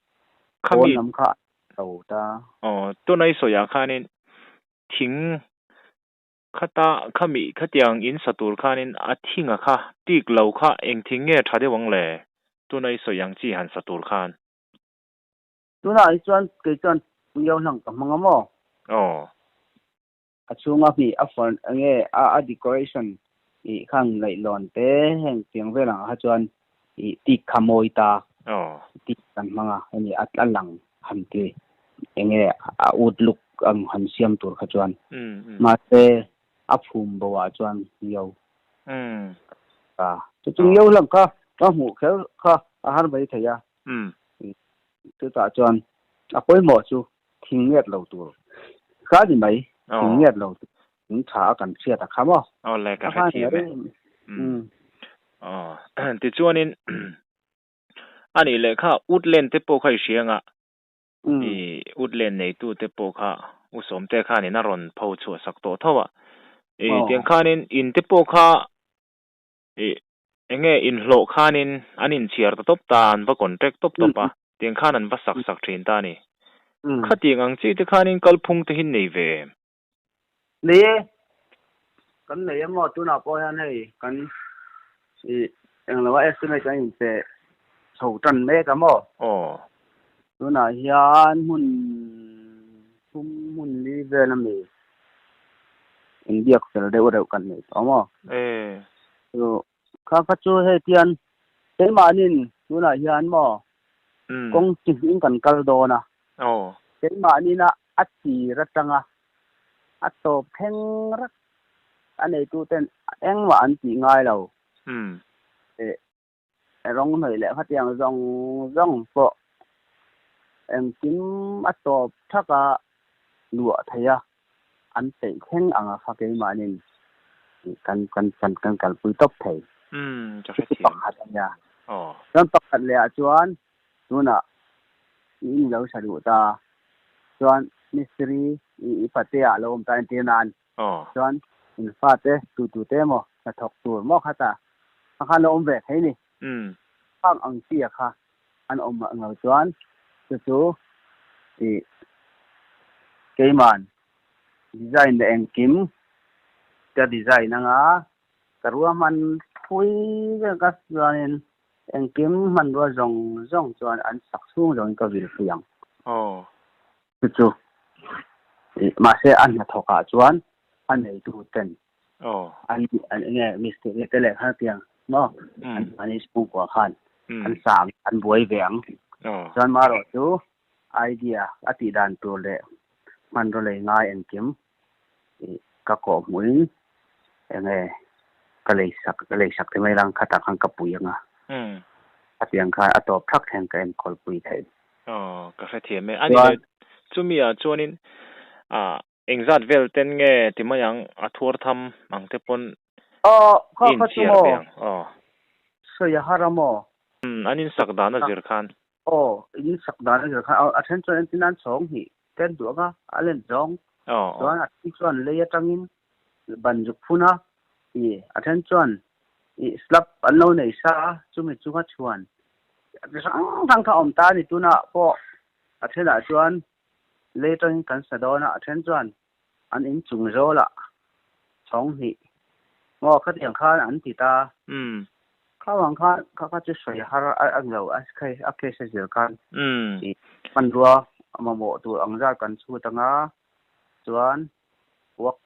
[SPEAKER 1] Pawn lam kha a lo ta.
[SPEAKER 2] Aw. Tunai sawiah khanin Thing khata khami khatiang in sa tur khanin a thinga kha tik lo kha eng thing nge tha deuh ang le? Tuna i sawi ang chi han sa tur khan.
[SPEAKER 1] Tunah hi chuan kei chuan Puyau hlang ka hmang a maw?
[SPEAKER 2] Aw.
[SPEAKER 1] A chhunga hmi a fern enge a a decoration ih khang laihlawn te heng tiang vel ang ah kha chuan ih tik kha mawi ta.
[SPEAKER 2] Aw.
[SPEAKER 1] Tik kan hmang a hemi a a lang han ti enge a ut luk ang han siam tur kha chuan mahse a phum bo ah chuan yo a chu chung yo lam kha ka hmuh kher kha a har mai thei a chutah chuan a pawimawh chu thing nget lo tur kha ni mai thing nget lo tur thing tha a kan hriat a kha maw
[SPEAKER 2] aw le ka hrethiam e aw tichuanin A nih leh kha Woodland te pawh kha i hria anga i Woodland neitu te pawh kha u Sawmte khanin a rawn pho chhuah sak tawh tho a. E tiang khanin in te pawh kha e enge in hlawh khanin an inchhiar ta tawp ta an va contract tawp tawp a tiang khan an va sak sak thin ta a ni. Khatiang ang chi te khanin kalphung te hi nei ve em?
[SPEAKER 1] Nei e, kan nei emaw tunah pawh hian hei kan i englo a estimate kan inpe chho tan mek a maw?
[SPEAKER 2] Aw.
[SPEAKER 1] Tunah hian hmun thum hmun li vel a mi inbiak fel deuh reuh kan nei tawh a maw?
[SPEAKER 2] E.
[SPEAKER 1] Chu kha kha chu hei tian keimahnin tunah hian maw kawng chi hnih kan kal dawn a.
[SPEAKER 2] Aw.
[SPEAKER 1] Keimahnin a a tir atanga a tawp thleng rak a neituten engmah an tih ngai lo. Rawng hnawih leh khatiang zawng zawng pawh engkim a tawp thak a luah thei a, an peih thleng ang a kha keimahnin kan kan kan kan kalpui tawp thei. Chu pakhat a nia. Chuan pakhat leh ah chuan tunah i in lo sa duh ta chuan mistiri i patea a lo awm ta entir nan chuan in fate tu tu te emaw hnathawk tur maw kha ta kha khan lo awm ve thei ni. Khang ang chi a kha an awm ang lo chuan chu chu i keiman design leh engkim ka design anga ka ruahman phui vel ka chuanin Engkim hmanrua zawng zawng chuan an sak chhung zawngin ka vil pui ang. Chu chu mahse a hnathawkah chuan a neitu ten an enge mistiri te leh kha tiang maw an mahni chhungkua khan an sa ang an buai ve ang. Chuan marawh chu idea a tih dan tur leh hmanraw lei ngai engkim ka kawh hmuhin enge ka lei sak ka lei sak te mai lang khatah khan ka pui anga khatiang khan a tawp thak thleng ka enkawl pui thei.
[SPEAKER 2] Aw ka hrethiam e. Ani leh chumi ah chuanin ah engzat vel ten nge ti mai ang a thuar tham ang te pawn
[SPEAKER 1] Aw kha kha chu maw
[SPEAKER 2] aw
[SPEAKER 1] sawi a har a maw?
[SPEAKER 2] Umm an insak dan a zir khan.
[SPEAKER 1] Aw insak dan a zir khan a then chuan entin an chhawng hnih Ten duh anga a len zawng chuan a then chuan lei atangin ban zuk phun a, ih a then chuan ih slab an lo nei sa a, chumi chunga chhuan chi hrang hrang kha a awm ta a ni. Tunah pawh a thenah chuan lei atangin kan sa dawn a, a then chuan an inchung zawlah chhawng hnih maw khatiang khan an ti ta. Khawang kha kha kha chu sawi har a ni lo a a case a zir khan ih hmanrua mamawh tur ang zat kan chhut anga chuan work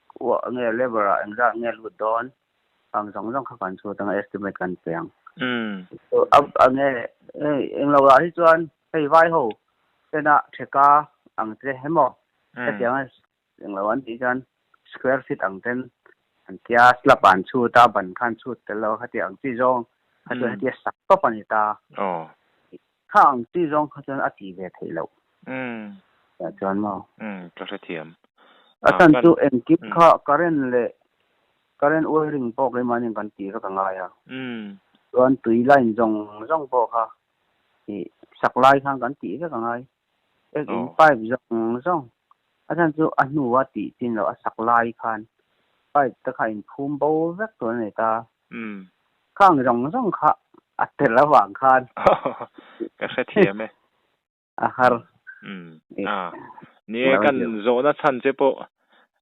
[SPEAKER 1] nge labour ah engzat nge lut dawn ang zawng zawng kha kan chhut anga estimate kan pe ang. A nge englo ah hi chuan hei vai ho tena theka ang te emaw hetianga Englo an tih chuan square feet ang ten an tia slab an chhut a, ban kha an chhut tel lo a khati ang chi zawng kha chuan hetia sak tawp a ni ta. Kha ang chi zawng kha chuan a tih ve theih loh. Tah chuan maw?
[SPEAKER 2] Ka hrethiam.
[SPEAKER 1] A chhan chu engkim kha current leh current wiring pawh keimahni kan tih vek a ngai a. Chuan tui line zawng zawng pawh kha ih sak lai khan kan tih vek a ngai. Ek in pipe zawng zawng a chhan chu a hnua tih chin loh a sak lai khan pipe te kha in phum bo vek tur a ni ta. Khang zawng zawng kha a tel avang khan.
[SPEAKER 2] Ka hrethiam e.
[SPEAKER 1] A har.
[SPEAKER 2] A ni e kan zawhna chhan che pawh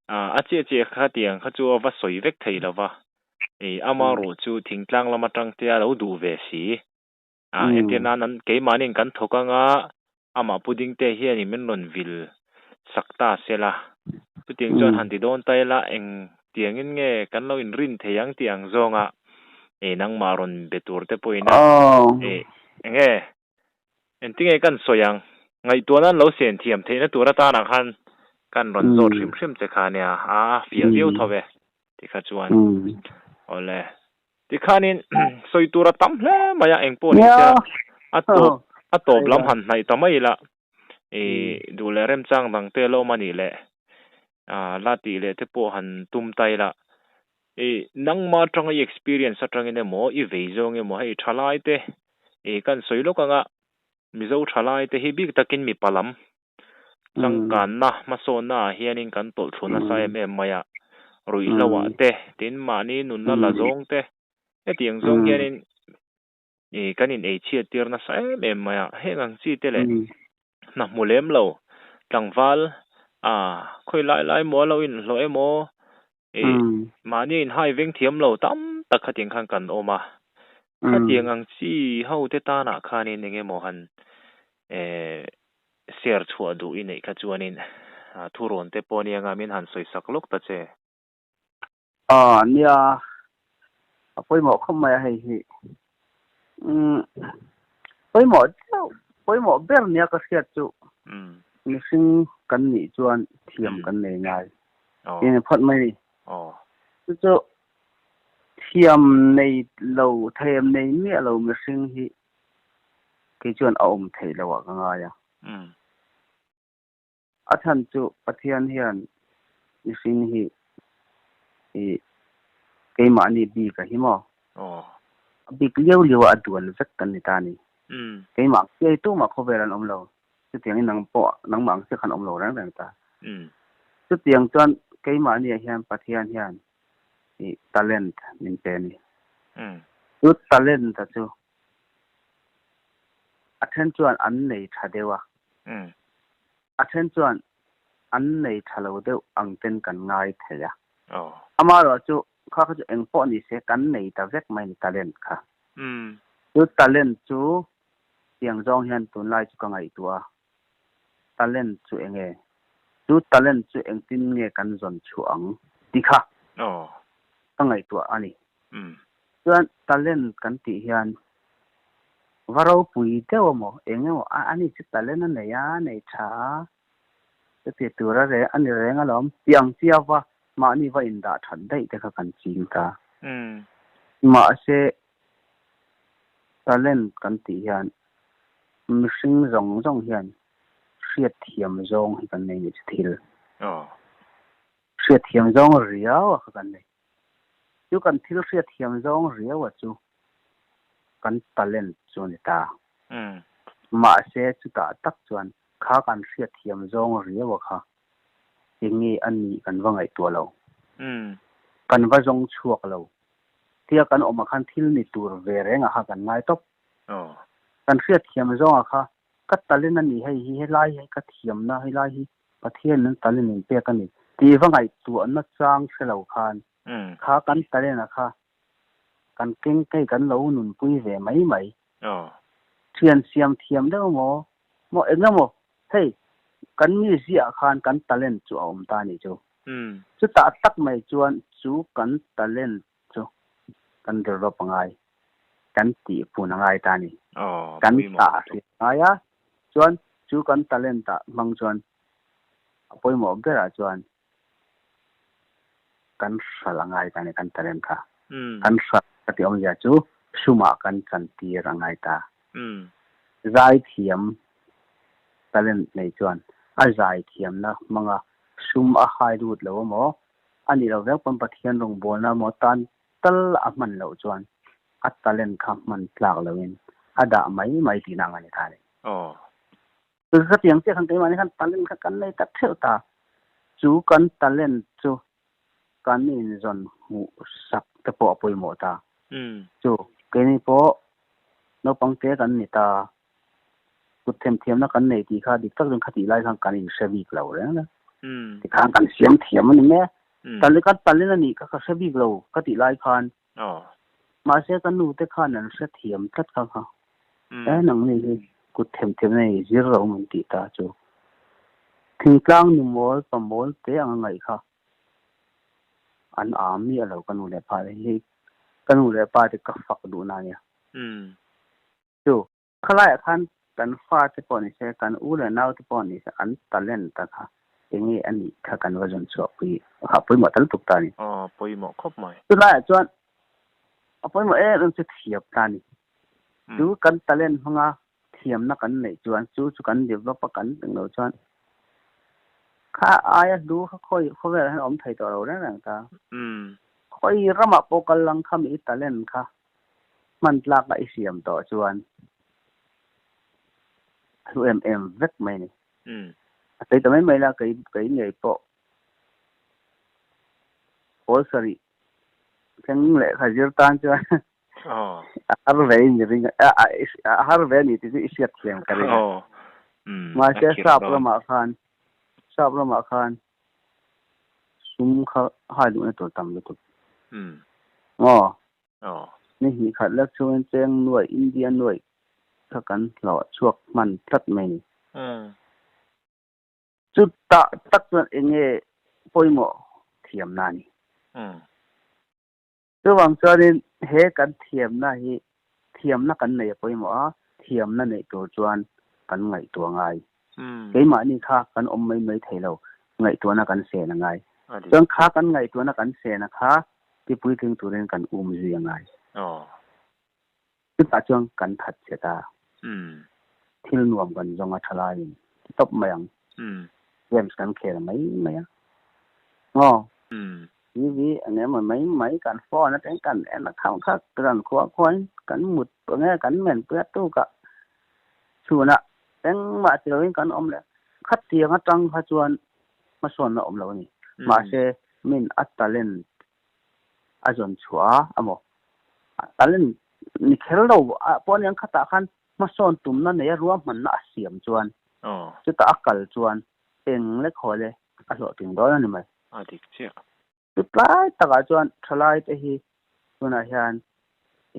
[SPEAKER 2] a chiah chiah kha tiang kha chu a va sawi vek thei lo va. Ama ruh chu thingtlang lam atang te a lo duh ve si. A entir nan an keimahniin kan thawk anga amah pudding te hianin min rawn vil sak ta sela. Chutiang chuan han ti dawn ta ila eng tiangin nge kan lo inrin thei ang tih ang zawnga e nangmah rawn be tur te pawhin a e enge engtinge kan sawi ang ngaihtuah nan lo sen thiam theihna tur atanah khan kan rawn zawt hrim hrim che kha nia a fiah viau tho ve tikha chuan awle. Tikhanin sawi tur a tam hle mai a, engpawh ni se a tawp a tawp lam han hnaih ta mai ila ih duh leh remchang dang te la awm a nih leh ah la tih leh te pawh han tum ta ila ih nangmah atanga i experience atangin emaw i vei zawng emaw hei thalai te ih kan sawi lawk anga Mizo thalai te hi bik takin mipa lam Changkanna hmasawnna ah hianin kan tawlh thlu nasa em em mai a. Ruihhlo ah te, tin mahni nunna la zawng te, hetiang zawng hianin i kan in ei chhiat tir nasa em em mai a. Heng ang chi te leh hna hmu lem lo tlangval a khawi lai lai maw a lo inhlawh emaw i mahni a inhai veng thiam lo tam tak khatiang khan kan awm a. Khatiang ang chi ho te tanah khanin eng emaw han Share chhuah duh i neih kha chuanin thurawn te pawh ania nga min han sawi sak lawk ta che.
[SPEAKER 1] Aw nia, a pawimawh khawp mai a hei hi. Umm pawimawh deuh, pawimawh ber nia ka hriat chu mihring kan nih chuan thiam kan nei ngai tih a ni phawt mai ni. Chu chu thiam nei lo, thiam nei miah lo mihring hi Kei chuan a awm theih loh ah ka ngai a. A chhan chu Pathian hian mihring hi i keimahni bik a hi maw? A bik liau liau a a duan vek kan ni ta a ni. Keimah ang chiah hi tumah khawvel an awm lo. Chutiangin nang pawh nangmah ang chiah khan awm lo reng reng ta. Chutiang chuan keimahni ah hian Pathian hian i talent min pe a ni. Chu talent a chu A then chuan an nei tha deuh a, a then chuan an nei tha lo deuh ang ten kan ngai thei a. Amaherawh chu kha kha chu eng pawh ni se kan nei ta vek mai ni talent kha. Chu talent chu tiang zawng hian tunlai chu ka ngaihtuah a, talent chu eng nge? Chu talent chu engtin nge kan zawn chhuah ang ti kha ka ngaihtuah a ni. Chuan talent kan tih hian va ropui deuh emaw eng emaw a ani chu talent a nei a, a nei tha a, chuti tur a reng a ni reng alawm tih ang chiah va mahni va indah that daih te kha kan ching ta. Mahse talent kan tih hian mihring zawng zawng hian hriatthiam zawng hi kan nei ni chu thil. Hriatthiam zawng riau a kha kan nei. Chu kan thil hriatthiam zawng riau a chu kan talent chu a ni ta. Mahse chutah tak chuan kha kan hriatthiam zawng riau a kha enge a nih kan va ngaihtuah lo. Kan va zawng chhuak lo. Tia kan awmah khan thil ni tur ve rengah kha kan ngai tawp. Kan hriatthiam zawngah kha ka talent a ni hei hi, helai hi ka thiamna, helai hi Pathian an talent in pek a ni tih va ngaihtuahna chang hre lo khan kha kan talent a kha kan keng kei kan lo nunpui ve mai mai. Thian siam thiam deuh maw maw eng emaw hei kan mi ziah khan kan talent chu a awm ta a nih chu. Chutah tak mai chuan chu kan talent chu kan develop a ngai, kan tihpun a ngai ta a ni. Kan tah a hriat a ngai a, chuan chu kan talent ah hmang chuan a pawimawh berah chuan kan hralh a ngai ta a ni, kan talent kha. Kan hralh ka tih awmzia chu sumah kan chantir a ngai ta. Zaithiam talent nei chuan a zaithiamna hmanga sum a hai lut lo emaw, a nih loh vek pawn Pathian rawngbawlna emaw tan tal a hman loh chuan a talent kha hman tlak loin a dah mai mai tihna ang a ni ta a ni. Chu hetiang chiah khan keimahni khan talent kha kan nei ta theuh ta. Chu kan talent chu kan inzawn hmuh sak te pawh a pawimawh ta. Chu keini pawh naupang te kan ni ta, kut themthiamna kan nei tih kha dik tak chuan khatih lai khan kan inhre bik lo reng a. Tikhan kan siam thiam a ni mai a. Talent kan talent a nih kha ka hre bik lo ka tih lai khan Mahse ka nu te khan an hre thiam tlat kha kha. E nang ni hi kut them them nei zir lo min tih ta chu. Thingtlang nu mawl pa mawl te ang a ngaih kha an am miah lo ka nu leh pa te hi. Ka nu leh pa te ka fak duh na nia. Chu Khalaiah khan kan fate pawh ni se, kan u leh naute pawh ni se, an talent a kha enge a nih kha kan va zawn chhuah pui kha pawimawh tal tuk ta a ni.
[SPEAKER 2] Aw, pawimawh khawp mai.
[SPEAKER 1] Chulaiah chuan a pawimawh em em chu thiam ta a ni. Chu kan talent hmanga thiamna kan neih chuan chu chu kan develop a kan eng lo chuan kha aia hlu kha khawi khawvelah hian a awm thei tawh lo reng reng ta. Khawi ramah pawh kal lang kha mi talent kha Hman tlak a i siam tawh chuan a hlu em em vek mai a ni. A sawi ta mai mai la, kei kei ngei pawh Pawl sarih thleng lehkha zir tan chuan a har ve in ring a har ve ni tih chu i hriat thiam ka ring a. Mahse sap ramah khan sap ramah khan sum kha hai duhna tur tam lutuk. Maw? Ni hnih khat lek chungin cheng nuaih India nuaih kha kan hlawh chhuak hman tlat mai ni. Chutah tak chuan eng nge pawimawh thiamna a ni. Chuvang chuanin he kan thiamna hi thiamna kan nei a pawimawh a, thiamna neih tur chuan kan ngaihtuah ngai. Keimahni kha kan awm mai mai thei lo, ngaihtuahna kan sen a ngai. Chuan kha kan ngaihtuahna kan sen a kha tipuitling turin kan um zui a ngai. Chutah chuan kan that che ta. Thil nuam kan zawng a tha laiin ti tawp mai ang. Games kan khel mai mai a. Aw. TV eng emaw mai mai kan phone atangin kan en a kham kha kan khua khuain kan mut enge kan men pui a tukah chhunah engmah ti loin kan awm leh. Khatiang atang kha chuan hmasawnna awm lo a ni. Mahse min a talent a zawn chhuah a maw? Talent ni kher lo pawh aniang khatah khan hmasawn tumna neia ruahmanna a siam chuan chutah a kal chuan eng lek haw le a hlawhtling dawn a ni mai.
[SPEAKER 2] A dik chiah.
[SPEAKER 1] Chutlai takah chuan thalai te hi tunah hian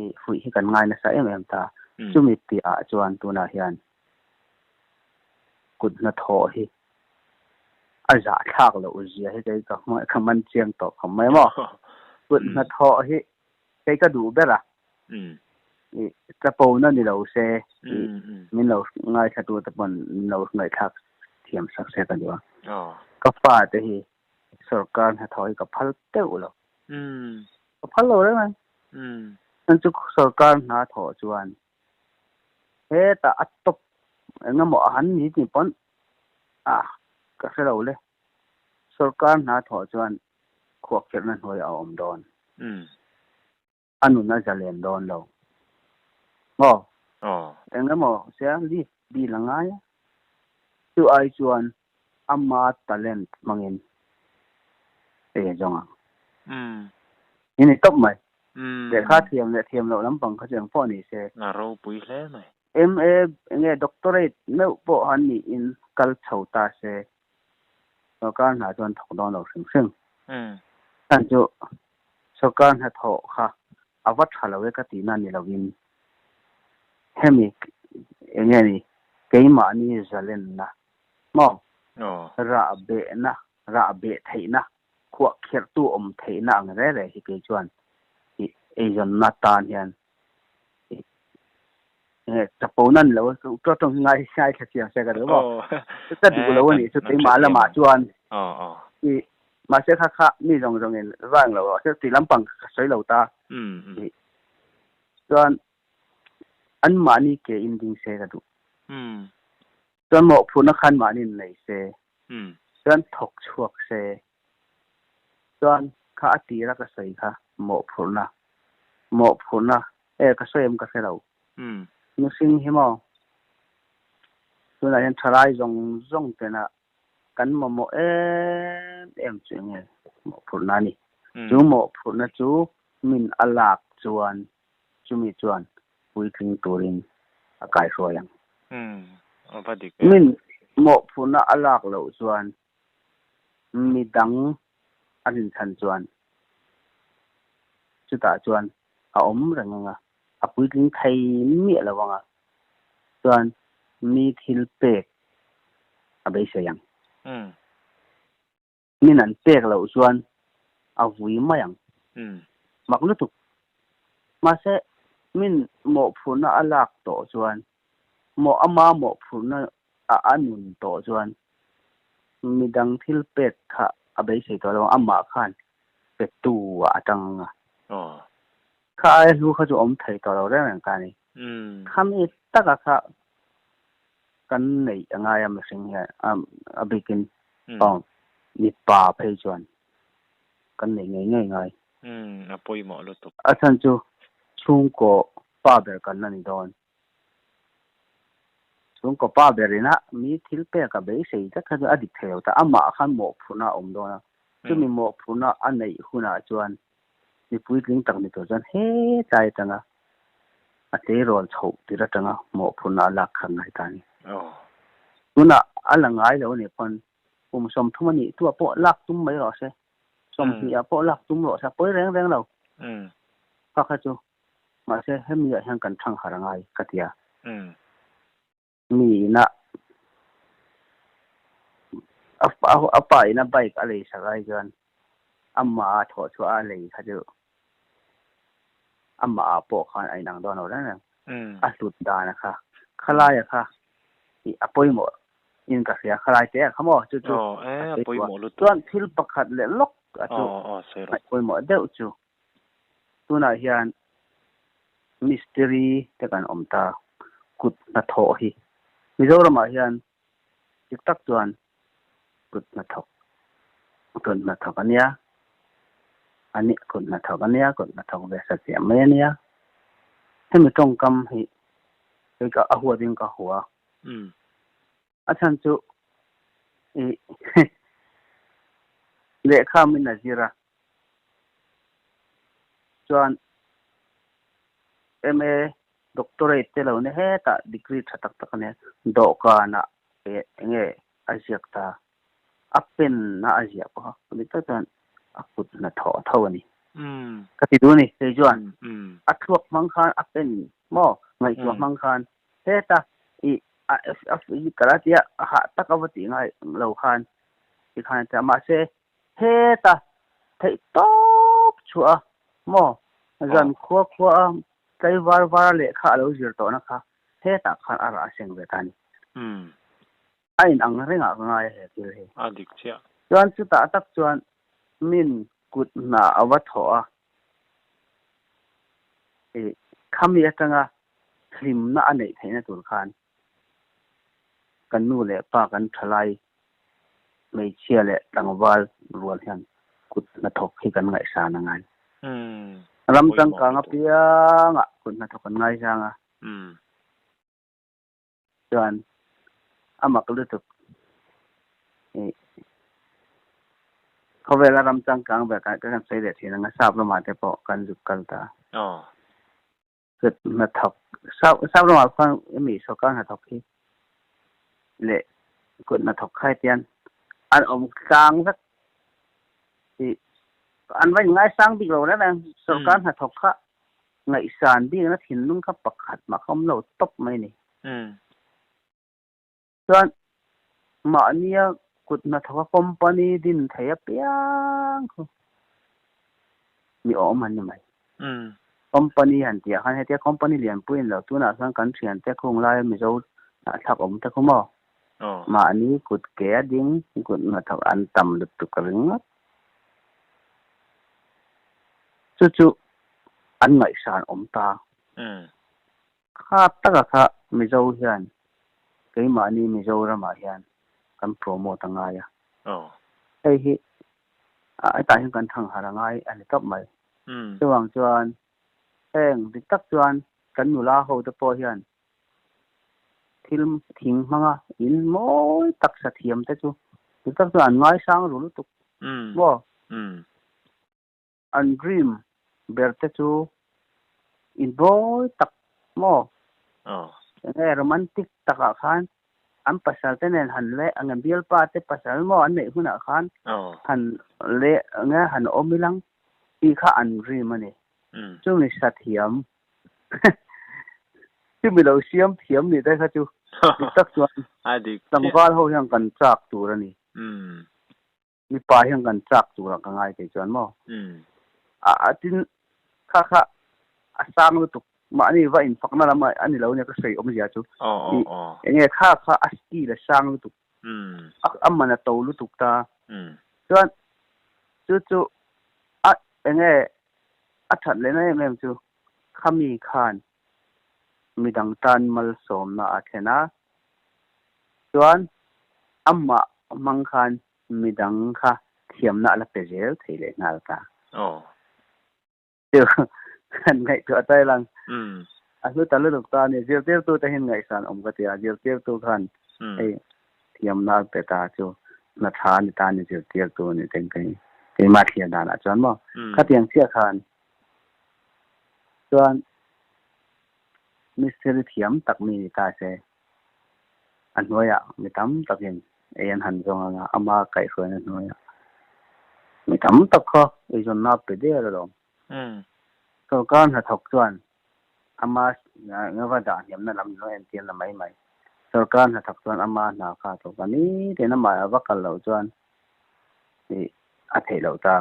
[SPEAKER 1] i fuih hi kan ngai nasa em em ta. Chumi piahah chuan tunah hian kut hnathawh hi a zahthlak loh zia hi kei ka ka man chiang tawh khawp mai maw. Kut hnathawh hi kei ka duh ber a, i chapona ni lo se i min lo ngaithla tu te pawn min lo ngaihthlak thiam sak se ka duh a. Ka fa te hi sorkar hnathawh hi ka phal teuh lo. Ka phal lo reng mai. Chuan chu sorkar hna thawh chuan hetah a tawp eng emaw a han ni tih pawn a ka hre lo le. Sorkar hna thawh chuan khuahkhirhna hnuai a awm dawn. A nun a zalen dawn lo. Maw? Eng emaw sia leave dil a ngai a. Chu ai chuan ama talent hmangin ei a zawng ang. Hi ni tawp mai. Lehkha thiam leh thiam loh lampang kha chu eng pawh ni se.
[SPEAKER 2] A ropui hle mai.
[SPEAKER 1] MA enge doctorate meuh pawh han niin kal chho ta se sorkar hna chuan thawk dawn lo hrim hrim. Chhan chu sorkar hnathawh kha a va tha lo e ka tihna ni lovin hemi enge ni keimahni zalenna maw rah behna rah beh theihna khuah kherhtu awm theihna ang reh reh hi kei chuan i eizawnna tan hian enge chapona ni lo tawng tawng hi ngai ngai thla chiang se ka duh maw ka duh lo a nih chu keimah lamah chuan i mahse kha kha mi zawng zawngin vang lo rawh se tih lampang ka sawi lo ta i chuan anmahni ke in ding se ka duh chuan mawhphurhna khan mahni nei se chuan thawk chhuak se chuan kha a tira ka sawi kha mawhphurhna mawhphurhna e ka sawi em ka hre lo mihring hi maw tunah hian thalai zawng zawng tena kan mamawh em em chu enge mawhphurhna a ni chu mawhphurhna chu min a lak chuan chumi chuan puitling turin a kaihruai ang. Min mawhphurhna a lak loh chuan midang a rinchhan chuan chutah chuan a awm reng ang a, a puitling thei miah lo ang a, chuan mi thil pek a beisei ang. Min an pek loh chuan a vui mai ang. Mak lutuk. Mahse, min mawhphurhna a lak tawh chuan, mawh ama mawhphurhna a a nun tawh chuan midang thil pek kha a beisei tawh lo ang, amah khan petu ah a tang ang a. Kha aia hlu kha chu awm thei tawh lo reng reng kha a ni. Khami taka kha kan neih a ngai a mihring hian a bikin mipa phei chuan kan neih ngei ngei ngai.
[SPEAKER 2] A pawimawh lutuk.
[SPEAKER 1] A chhan chu chhungkaw pa ber kan la ni dawn. Chhungkaw pa ber ina mi thil pek a beisei tlat kha chu a dik thei lo ta. Amah khan mawhphurhna a awm dawn a. Chumi mawhphurhna a neih hunah chuan mi puitling tak ni tur chuan hetlai atanga a tleirawl chhoh tir atanga mawhphurhna a lak kha ngai ta a ni. Tunah a la ngai lo a nih pawn kum 30 a nih tuah pawh lak tum mai rawh se, 20 ah pawh lak tum rawh se a pawi reng reng lo. Kha kha chu mahse hemi ah hian kan thang harh a ngai ka ti a. Mi ina a pa ina bike a lei sak ai chuan amah a thawh chhuah a lei kha chu amah ah pawh khan a inang dawn lo reng reng. A hlut dan a kha khalaia kha a pawimawh in ka hria khalai te a kha maw chu chu
[SPEAKER 2] a pawimawh lutuk.
[SPEAKER 1] Chuan thil pakhat leh lawk a chu pawimawh deuh chu tunah hian mistiri te kan awm ta kut hnathawh hi Mizoramah hian dik tak chuan kut hnathawk kut hnathawk a nia ani kut hnathawk a nia kut hnathawk ve sa chiah mai a nia hemi tawngkam hi hei ka a huatin ka hua a chhan chu lehkha min a zir a chuan MA doctorate te lo ni hetah degree tha tak tak a nia dawhkanah enge a ziak ta a pen na a ziah pawh a dik tak chuan a kut hna thawh tho a ni ka ti duh a ni kei chuan a thluak hmang khan a pen maw ngaihtuah hmang khan heta i a physical a tia a hah tak a va tih ngai lo khan tikhan a ti a mahse Heta theih tawp chhuah a maw? Zan khua khua a tlai var var a lehkha a lo zir tawhna kha hetah khan a rah a seng ve ta a ni. A in ang rengah ka ngai a he thil hi.
[SPEAKER 2] A dik chiah.
[SPEAKER 1] Chuan chutah tak chuan min kut hna a va thawh a, i khami atanga hlimna a neih theihna tur khan kan nu leh pa kan thalai hmeichhia leh tlangval rual hian kut hnathawk hi kan ngaihsan a ngai. Ram changkang apiangah kut hnathawk an ngaizang a. Chuan a mak lutuk khawvela ram changkang ber kan kan sawi leh thin ang a sap lamah te pawh kan zuk kal ta. Kut hnathawk sap sap ramah khuan hemi sorkar hnathawk hi leh kut hnathawk khai tian an awm tlang vek tih an va inngaisang bik lo reng reng sorkar hnathawk kha ngaihsan bikna thinlung kha pakhat mah kha awm lo tawp mai a ni. Chuan mahnia kut hnathawka company din thei apiang khu mi awm an ni mai. Company han tih ah khan hetia company lianpui in lo tunah chuan kan thiante khung laia Mizo hnahthlak awm te khu maw? Mahni kut ke a ding kut hnathawk an tam lutuk ringawt. Chu chu an ngaihsan awm ta. Kha taka kha Mizo hian keimahni Mizoramah hian kan promote a ngai a. Hei hi hetah hian kan thangharh a ngai a ni tawp mai. Chuvang chuan heng dik tak chuan kan nula ho te pawh hian thil thing hmanga in mawi tak sa thiam te chu dik tak chuan an ngaisang ru lutuk maw? An dream ber te chu in bawi tak maw? Enge romantic takah khan an pasal te nen han leh enge bialpa te pasal maw an neih hunah khan han leh enge han awm ilang tih kha an dream a ni. Chumi sa thiam chumi lo siam thiam nih te kha chu dik tak chuan tlangval ho hian kan chak tur a ni. Mipa hian kan chak turah ka ngai thei chuan maw? A tin kha kha a sang lutuk mahni va infakna lam a ni lo nia ka sawi awmzia chu. Enge kha kha a skill a sang lutuk a man a to lutuk ta. Chuan chu chu a enge a that lehna em em chu khami khan midang tan malsawmna a thlen a chuan amah hmang khan midang kha thiamna a la pe zel thei leh nghal ta. Chu kan ngaihtuah ta ilang. A hlu ta lutuk ta a ni. Zirtirtu te hian ngaihsan awm ka ti a, zirtirtu khan hei thiamna a pe ta chu hna tha a ni ta a ni zirtirtu a ni teng ka hi. Keimah thlir danah chuan maw? Khatiang chiah khan chuan mistiri thiam tak mi ni ta se, a hnuaiah mi tam takin ei an han zawng anga ama kaihhruaina hnuaiah mi tam tak kha eizawnna a pe der alawm. Sorkar hnathawk chuan ama va dah hniamna lam lo entir na mai mai. Sorkar hnathawk chuan ama hna kha a thawk a, nitin amah a va kal loh chuan ih a theih loh ta.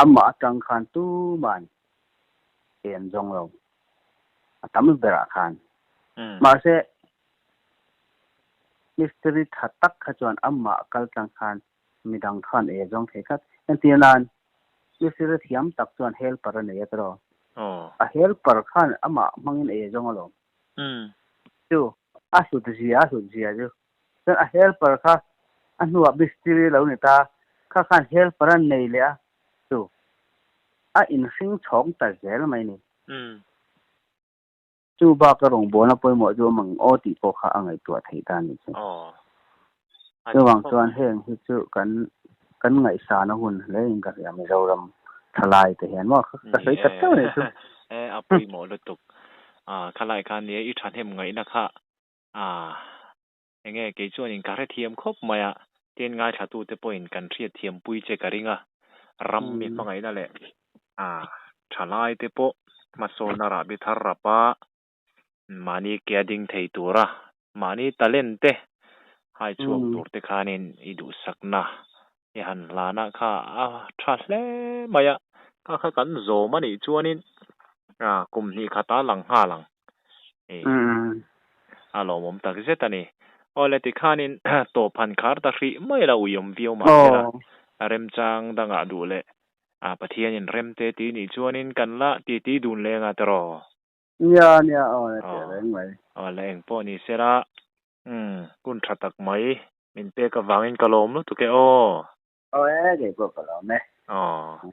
[SPEAKER 1] Amah atang khan tuman ei an zawng lo, a tam berah khan. Mahse, mistiri tha tak kha chuan amah kal tlang khan midang khan ei a zawng thei tlat. Entir nan, mistiri thiam tak chuan helper a nei a tiraw? A helper khan amah hmangin ei a zawng alawm. Chu a hlut zia a hlut zia chu. Chuan a helper kha a hnuah mistiri lo ni ta, kha khan helper a nei leh a, chu a inhring chhawng ta zel mai ni. Chu bak a rawngbawlna pawimawh chu awm ang aw tih pawh kha a ngaihtuah theih ta ni chu. Chuvang chuan heng hi chu kan kan ngaihsana hun hle in ka hria Mizoram thalai te hian maw ka sawi tak teuh anih chu.
[SPEAKER 2] E a pawimawh lutuk. Khalai khan nia i thahnem ngaihna kha enge kei chuan in ka hrethiam khawp mai a, tin ngaithlatute pawhin kan hriatthiam pui che ka ring a, ram mi hmangaihna leh thalai te pawh hmasawnna rahbi thar rap a, mahni ke a ding thei tura mahni talent te hai chhuak tur te khanin i duhsakna i han hlana kha a tha hle mai a, kha kha kan zawm a nih chuanin kum hnih khata lang nghal ang. A lawmawm tak zet a ni. Awle tikhanin tawp han khar ta hrih mai la uiawm viau mah se la, remchang dangah duh leh Pathianin remte tih nih chuanin kan la titi dun leng a tiraw?
[SPEAKER 1] Nia nia aw la teh reng mai.
[SPEAKER 2] Awle engpawh ni se la, hun tha tak mai min pek avangin ka lawm lutuk e aw.
[SPEAKER 1] Aw e, kei pawh ka lawm e.
[SPEAKER 2] Aw.